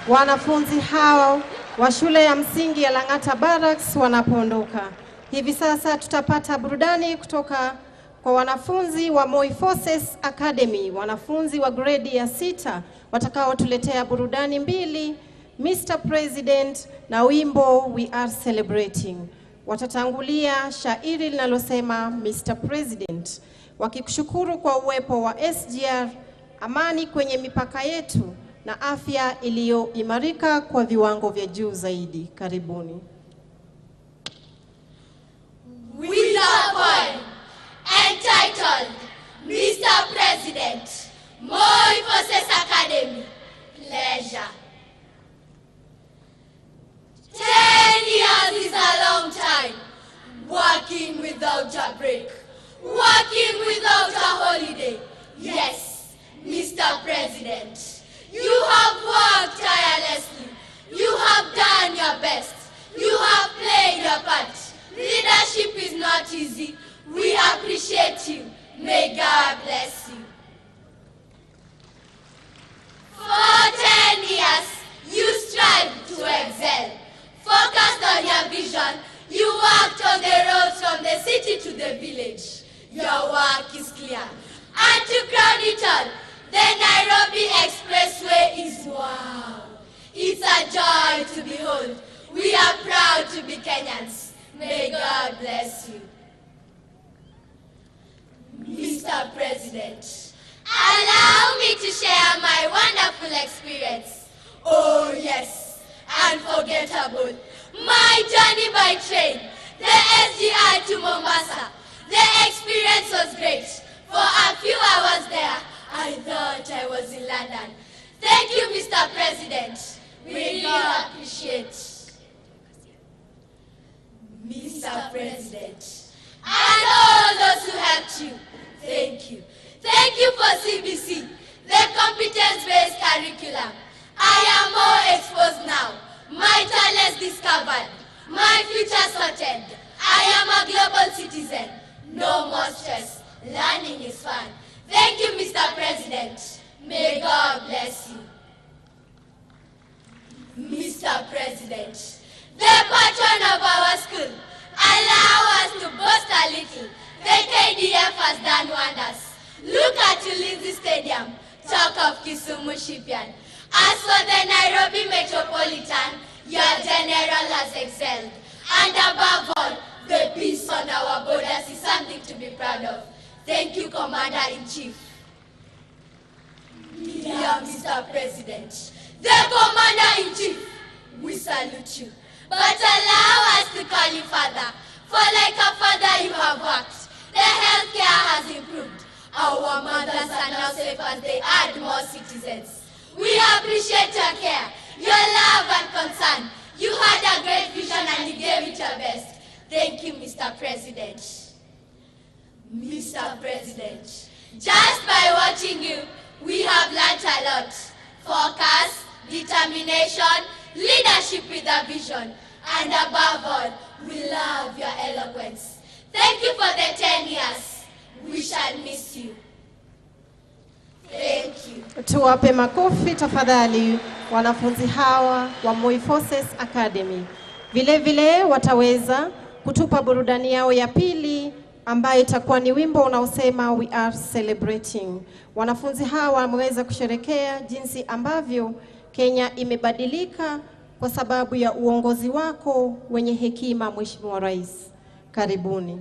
wanafunzi hao wa shule ya msingi ya Lang'ata Barracks wanapoondoka. Hivi sasa tutapata burudani kutoka kwa wanafunzi wa Moi Forces Academy, wanafunzi wa gredi ya 6 watakaotuletea burudani mbili, Mr. President na wimbo We Are Celebrating. Watatangulia shairi linalosema Mr. President, wakikushukuru kwa uwepo wa SGR, amani kwenye mipaka yetu na afya iliyoimarika kwa viwango vya juu zaidi. Karibuni. With a poem entitled Mr. President, Moi Forces Academy, Pleasure. 10 years is a long time, working without a break, working without a holiday. Yes, Mr. President, you have worked tirelessly, you have done your best, you have played your part. Leadership is not easy. We appreciate you. May God bless you. For 10 years, you strived to excel. Focused on your vision, you worked on the roads from the city to the village. Your work is clear. And to crown it all, the Nairobi Expressway is wow. It's a joy to behold. We are proud to be Kenyans. May God bless you. Mr. President, allow me to share my wonderful experience. Oh yes, unforgettable. My journey by train, the SGR to Mombasa. The experience was great. For a few hours there, I thought I was in London. Thank you, Mr. President. We really appreciate. Mr. President, and all those who helped you, thank you. Thank you for CBC, the competence-based curriculum. I am more exposed now, my talents discovered, my future sorted. I am a global citizen. No more stress. Learning is fun. Thank you, Mr. President. May God bless you. Mr. President, the patron of our school, allow us to boast a little. The KDF has done wonders. Look at Ulinzi Stadium, talk of Kisumu Shipyard. As for the Nairobi Metropolitan, your general has excelled. And above all, the peace on our borders is something to be proud of. Thank you, Commander-in-Chief. Dear Mr. President, the Commander-in-Chief, we salute you. But allow us to call you father, for like a father you have worked. The healthcare has improved. Our mothers are now safe as they add more citizens. We appreciate your care, your love and concern. You had a great vision and you gave it your best. Thank you, Mr. President. Mr. President, just by watching you, we have learnt a lot. Focus, determination, leadership with a vision, and above all, we love your eloquence. Thank you for the 10 years. We shall miss you. Thank you. Tuwape makofi tafadhali wanafunzi hawa wa Moi Forces Academy. Vile vile wataweza kutupa burudani yao ya pili ambayo itakuwa ni wimbo unaosema We Are Celebrating. Wanafunzi hawa wameweza kusherekea jinsi ambavyo Kenya imebadilika kwa sababu ya uongozi wako wenye hekima, Mheshimiwa Rais. Karibuni.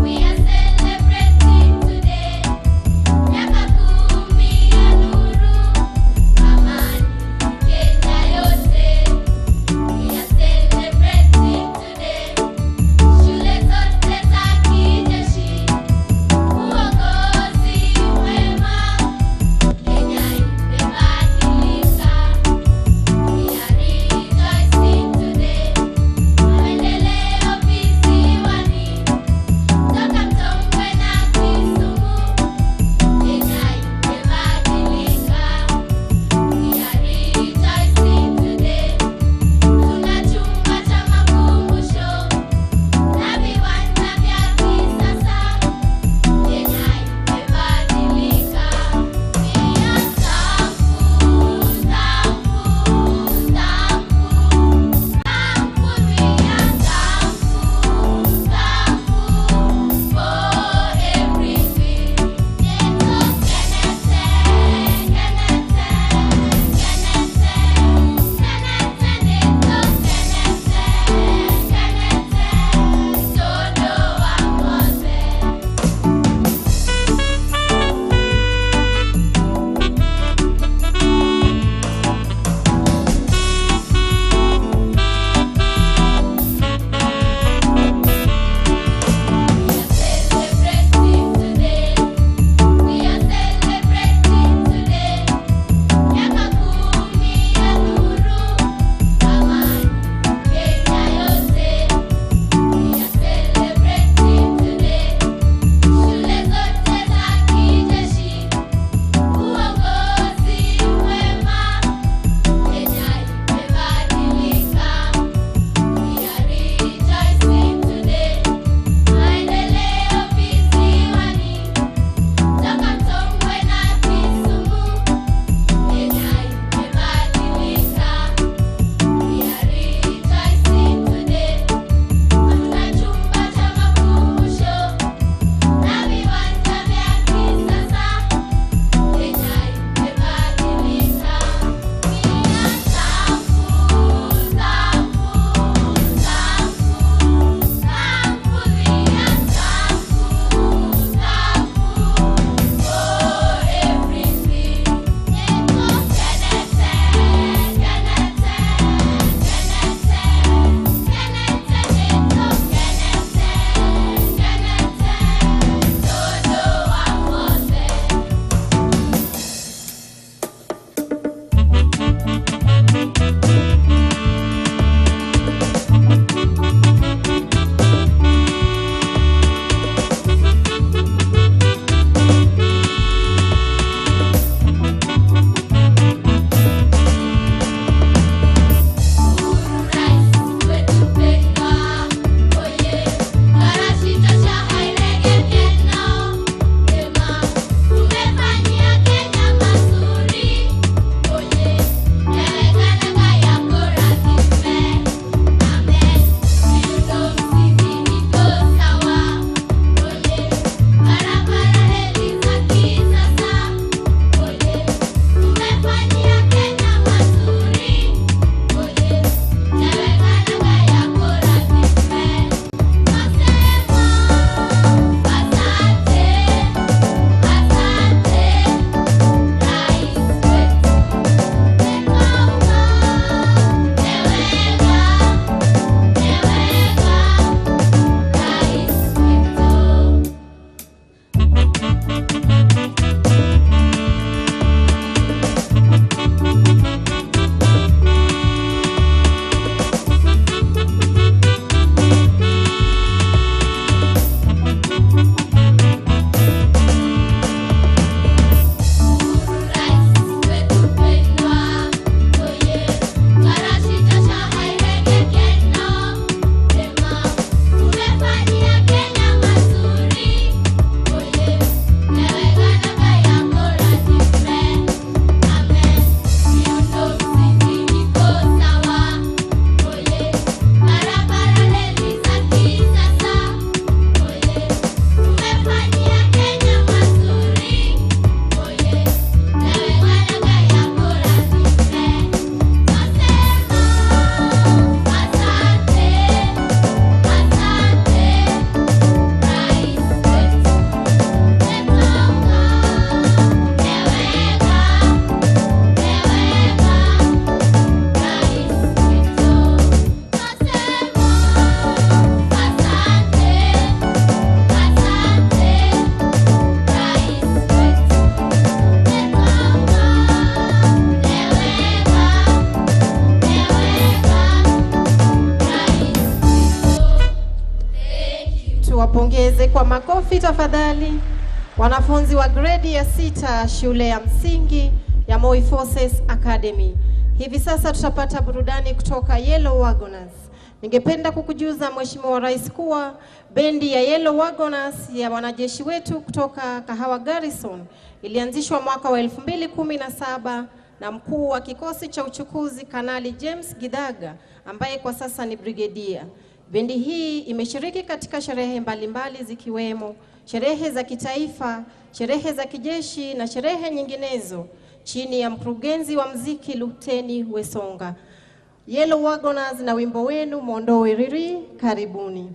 We are celebrating today. Miaka 10 ya nuru, amani Kenya yote. We are celebrating. kwa makofi tafadhali wanafunzi wa gredi ya 6 shule ya msingi ya Moi Forces Academy. Hivi sasa tutapata burudani kutoka Yellow Wagoners. Ningependa kukujuza Mheshimiwa Rais kuwa bendi ya Yellow Wagoners ya wanajeshi wetu kutoka Kahawa Garrison ilianzishwa mwaka wa 2017 na mkuu wa kikosi cha uchukuzi Kanali James Githaga ambaye kwa sasa ni brigedia. Bendi hii imeshiriki katika sherehe mbalimbali zikiwemo sherehe za kitaifa, sherehe za kijeshi na sherehe nyinginezo chini ya mkurugenzi wa mziki Luteni Wesonga. Yellow Wagoners na wimbo wenu Mondowe Riri, karibuni.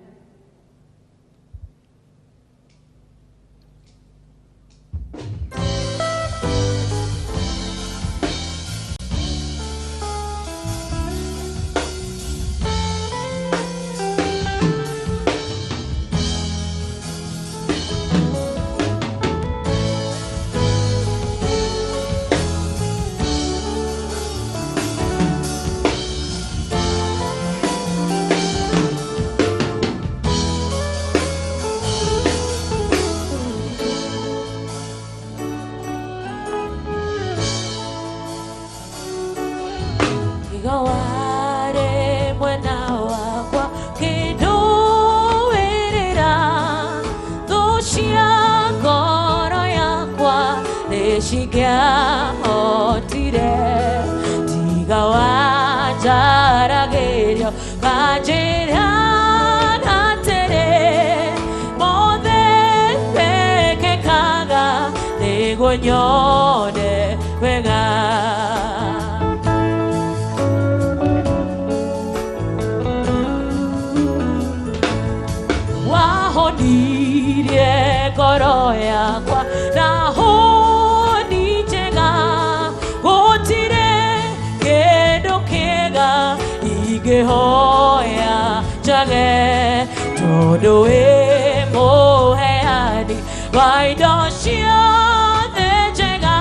Nyone wega wahonirie ngoro yakwa na honi njega gutire kindu kiega ingĩhoya njage tondu wĩ mũheani wa indo ciothe njega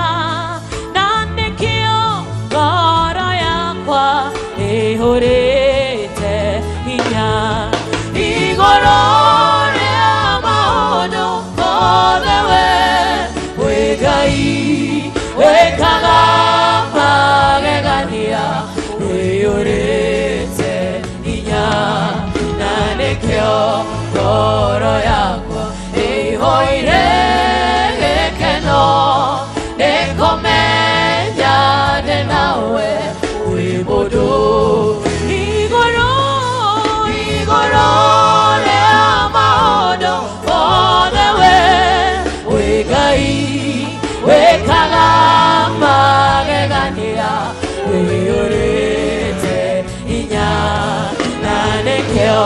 na nĩkĩo ngoro yakwa ĩihũrĩte hinya igũrũ rĩa maũndũ mothe we wĩ Ngai wĩkaga magegania wĩihũrĩte hinya na nĩkĩo ngoro yakwa ĩihũire gĩkeno nĩngũmenya ndĩ nawe wĩ mũndũ igũrũ igũrũ rĩa maũndũ mothe we wĩ Ngai wĩkaga magegania wĩihũrĩte hinya na nĩkĩo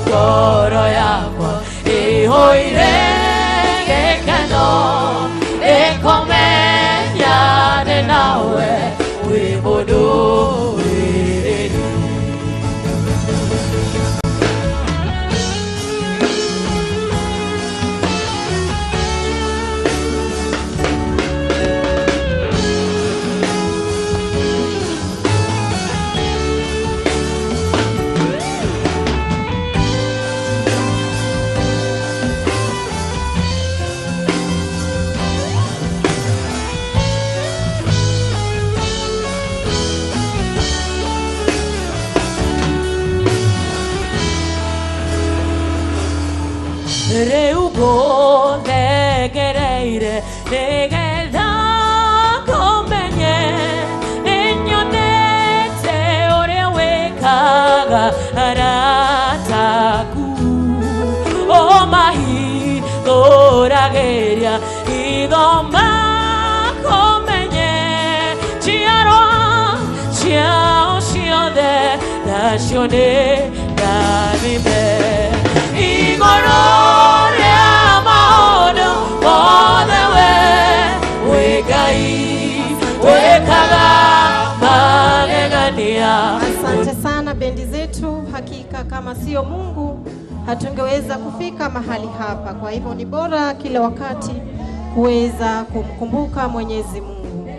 ngoro yakwa ĩihũire gĩkeno nĩngũmenya ndĩ nawe wĩ mũndũ wĩrĩru. Rĩu ngũthengereire nĩgetha ngũmenye nĩnyonete ũrĩa wĩkaga arata aku ũmahingũragĩria itho makũmenye njiarwa ciao ciothe nacio nĩ ndathime igũrũ rĩa maũndũ mothe we wĩ Ngai wĩkaga magegania. Asante sana bendi zetu, hakika kama sio Mungu hatungeweza kufika mahali hapa. Kwa hivyo ni bora kila wakati kuweza kumkumbuka Mwenyezi Mungu.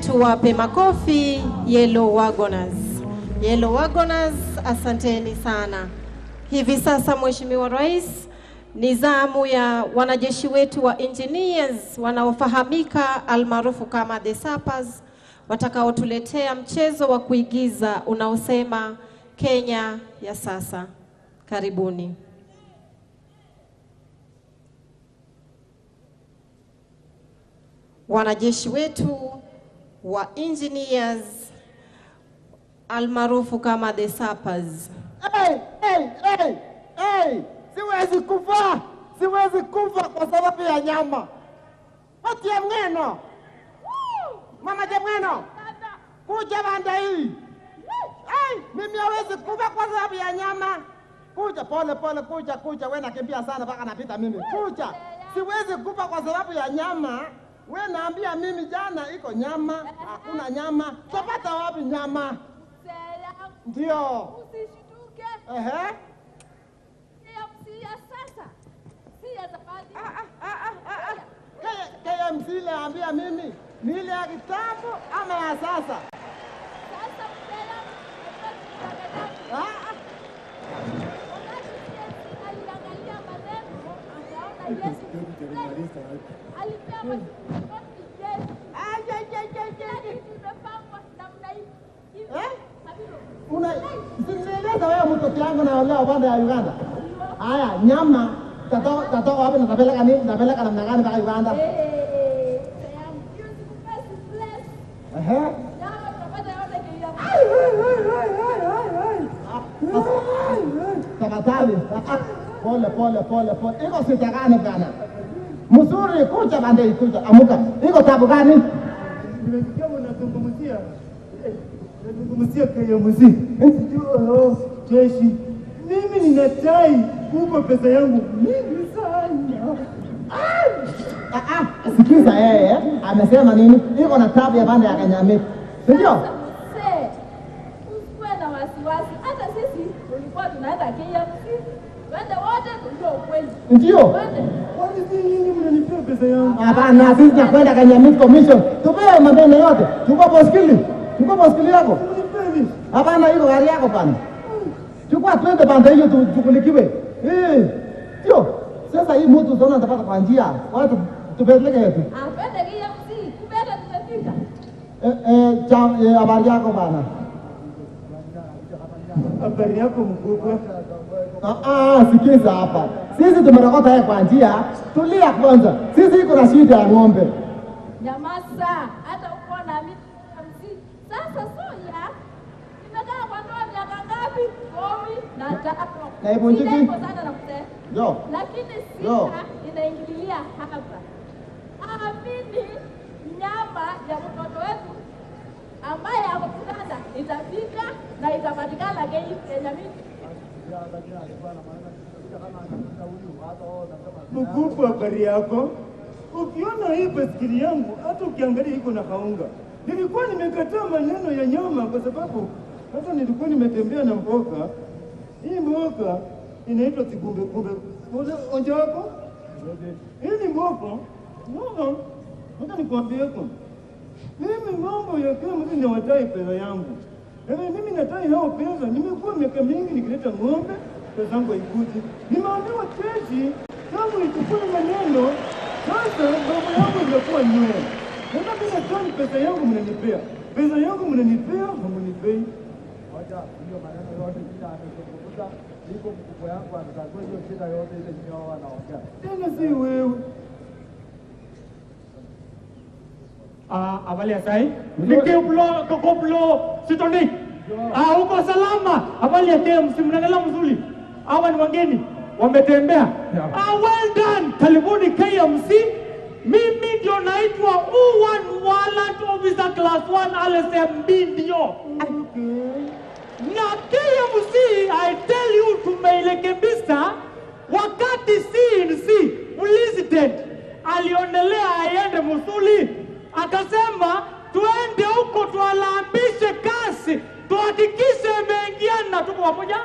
Tuwape makofi Yellow Wagoners. Yellow Wagoners, asanteni sana. Hivi sasa Mheshimiwa Rais, ni zamu ya wanajeshi wetu wa engineers wanaofahamika almaarufu kama the Sappers, watakaotuletea mchezo wa kuigiza unaosema Kenya ya sasa. Karibuni. Wanajeshi wetu wa engineers almaarufu kama the Sappers. Hey, hey, hey, hey. Siwezi kufa, siwezi kufa kwa sababu ya nyama. Watia mweno. Mama Jemweno. Kuja banda hii. Hey, mimi hawezi kufa kwa sababu ya nyama. Kuja pole pole, kuja kuja, wewe nakimbia sana mpaka napita mimi. Kuja. Siwezi kufa kwa sababu ya nyama. Wewe naambia mimi jana iko nyama, hakuna nyama. Tapata wapi nyama? Ndio. Usishtuke. Ehe. KMC ya sasa. Si ya zamani. KMC ile ambia mimi ni ile ya kitambo ama ya sasa? Sasa mtela aliangalia maneno akaona Yesu. Alipewa majukumu Yesu. Imepangwa namna hii. Eh? Una sinieleza wewe mtoto yangu na wale wa ya Uganda. Haya nyama tatoka wapi na tapeleka nini? Tapeleka namna gani mpaka Uganda? Ehe. Tafadhali. Pole pole pole pole. Iko sita gani bwana? Mzuri kuja bande kuja. Amuka. Iko tabu gani? Nimesikia mnazungumzia. Nazungumzia KMC. Sijui jeshi. Mimi nina chai huko pesa yangu mingi sana. Sikiza yeye amesema nini? Iko na tabu ya banda ya Kanyame. Ndio? Usikuwe na wasiwasi. Hata sisi tulikuwa tunaenda KMC. Twende wote tujue ukweli. Ndio. Kwani si nyinyi mnanipea pesa yangu? Hapana, sisi tunakwenda Kanyame Commission. Tupewe maneno yote. Tuko boskili. Tuko boskili yako. Hapana, iko gari yako bana. Chukua twende banda hiyo tushughulikiwe. Eh. Ndio. Sasa hii mtu zona atapata kwa njia. Watu tupeleke yetu. Ah, twende KMC. Kumbe hata tumefika. Habari yako bana. Habari yako mkubwa. Sikiza hapa. Sisi tumerokota yeye kwa njia. Tulia kwanza. Sisi iko na shida ya ng'ombe. Nyamaza, hata uko na mimi KMC. Sasa soya nimekaa kwa ndoa miaka ngapi? 15. Na ibunjiki? Sana na kusema. Yo. Lakini sita inaingililia hapa. Amini nyama ya mtoto wetu ambaye ako Uganda itafika na itapatikana Kenya mimi. Mkubwa, habari yako? Ukiona hii baskeli yangu hata ukiangalia iko na kaunga. Nilikuwa nimekataa maneno ya nyama kwa sababu hata nilikuwa nimetembea na mboka. Hii mboka inaitwa tikumbe kumbe. Onja wako? Hii ni mboka. Mboka. Hata nikwambie huko. Mimi mambo ya kila mtu ninawadai pesa yangu. Mimi nadai hao pesa. Nimekuwa miaka mingi nikileta ng'ombe, pesa yangu haikuji. Nimeambiwa jeshi tangu ichukue maneno, sasa mambo yangu imekuwa nywele. Sasa mimi nadai pesa yangu mnanipea. Pesa yangu mnanipea, hamunipei. Wacha hiyo maneno yote kila amezungumza, iko mkubwa yangu anatatua hiyo shida yote ile nyinyi wanaongea. Tena si wewe. Habari ya sai? Nikiblo kokoblo sitoni. Uko salama. Habari ya KMC mnaendelea mzuri. Hawa ni wageni wametembea. Well done. Karibuni KMC. Mimi ndio naitwa U1 Warrant Officer Class 1 LSMB ndio. Na KMC I tell you tumeirekebisha wakati CNC President alionelea aende Musuli akasema tuende huko tualambishe kasi tuhakikishe imeingiana, tuko pamoja.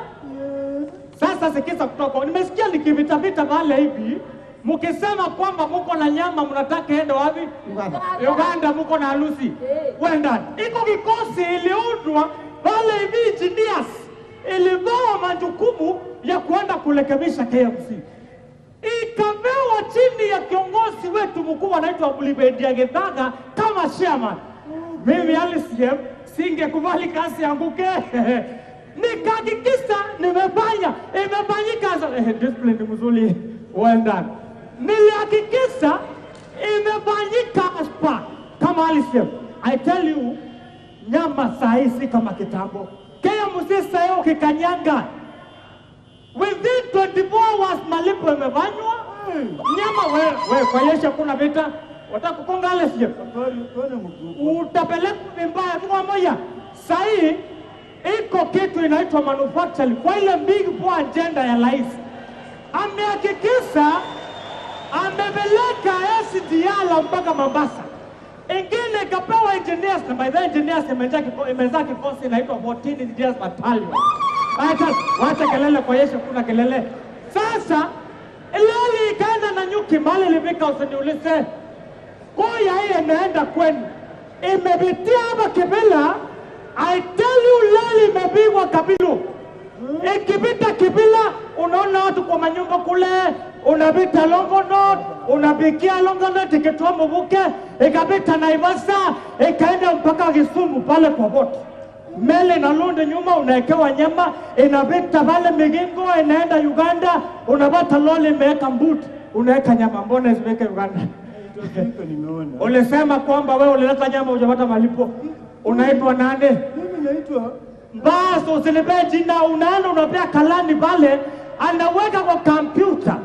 Sasa sikiza kutoka, nimesikia nikivitavita pale hivi mkisema kwamba muko na nyama mnataka ende wapi? Uganda. Uganda muko na harusi. Wenda iko kikosi iliundwa pale hivi engineers ilipewa majukumu ya kuenda kurekebisha KMC. Ikapewa chini ya kiongozi wetu mkuu anaitwa Bulibedia Githaga kama chairman. Mimi LCM singekubali kazi yanguke. Nikahakikisha nimefanya, imefanyika. Discipline mzuri, well done. Nilihakikisha imefanyika aspa kama LCM. I tell you, nyama saa hii si kama kitambo. KMC saa hii ukikanyanga within 24 hours malipo imefanywa. Nyama we kwa yesha kuna vita. Watakukonga LCM. Utapelekwa vibaya kwa moja. Saa hii iko kitu inaitwa manufacturing kwa ile big four agenda ya rais. Amehakikisha amepeleka SGR mpaka Mombasa. Ingine ikapewa engineers, na by the engineers imezaa kikosi inaitwa 14 Engineers Battalion. Wacha kelele kwa Yesu, kuna kelele. Sasa leli ikaenda na nyuki mali ilifika, usiniulize. Koya hii inaenda kwenu. Imepitia hapa Kibila. I tell you, leli imepigwa Kabilu. Ikipita Kibila, unaona watu kwa manyumba kule, unapita Longonot, unapikia Longonot, ikitoa Mubuke, ikapita Naivasha, ikaenda mpaka Kisumu pale kwa boti. Meli na lundi nyuma, unaekewa nyama, inapita pale Migingo, inaenda Uganda, unapata loli imeweka mbuti, unaweka nyama, mbona isiweke Uganda? Ulisema kwamba wewe ulileta nyama hujapata malipo. Unaitwa nani? Mimi naitwa Basi usinipee jina, unaenda unapea kalani pale, anaweka kwa kompyuta.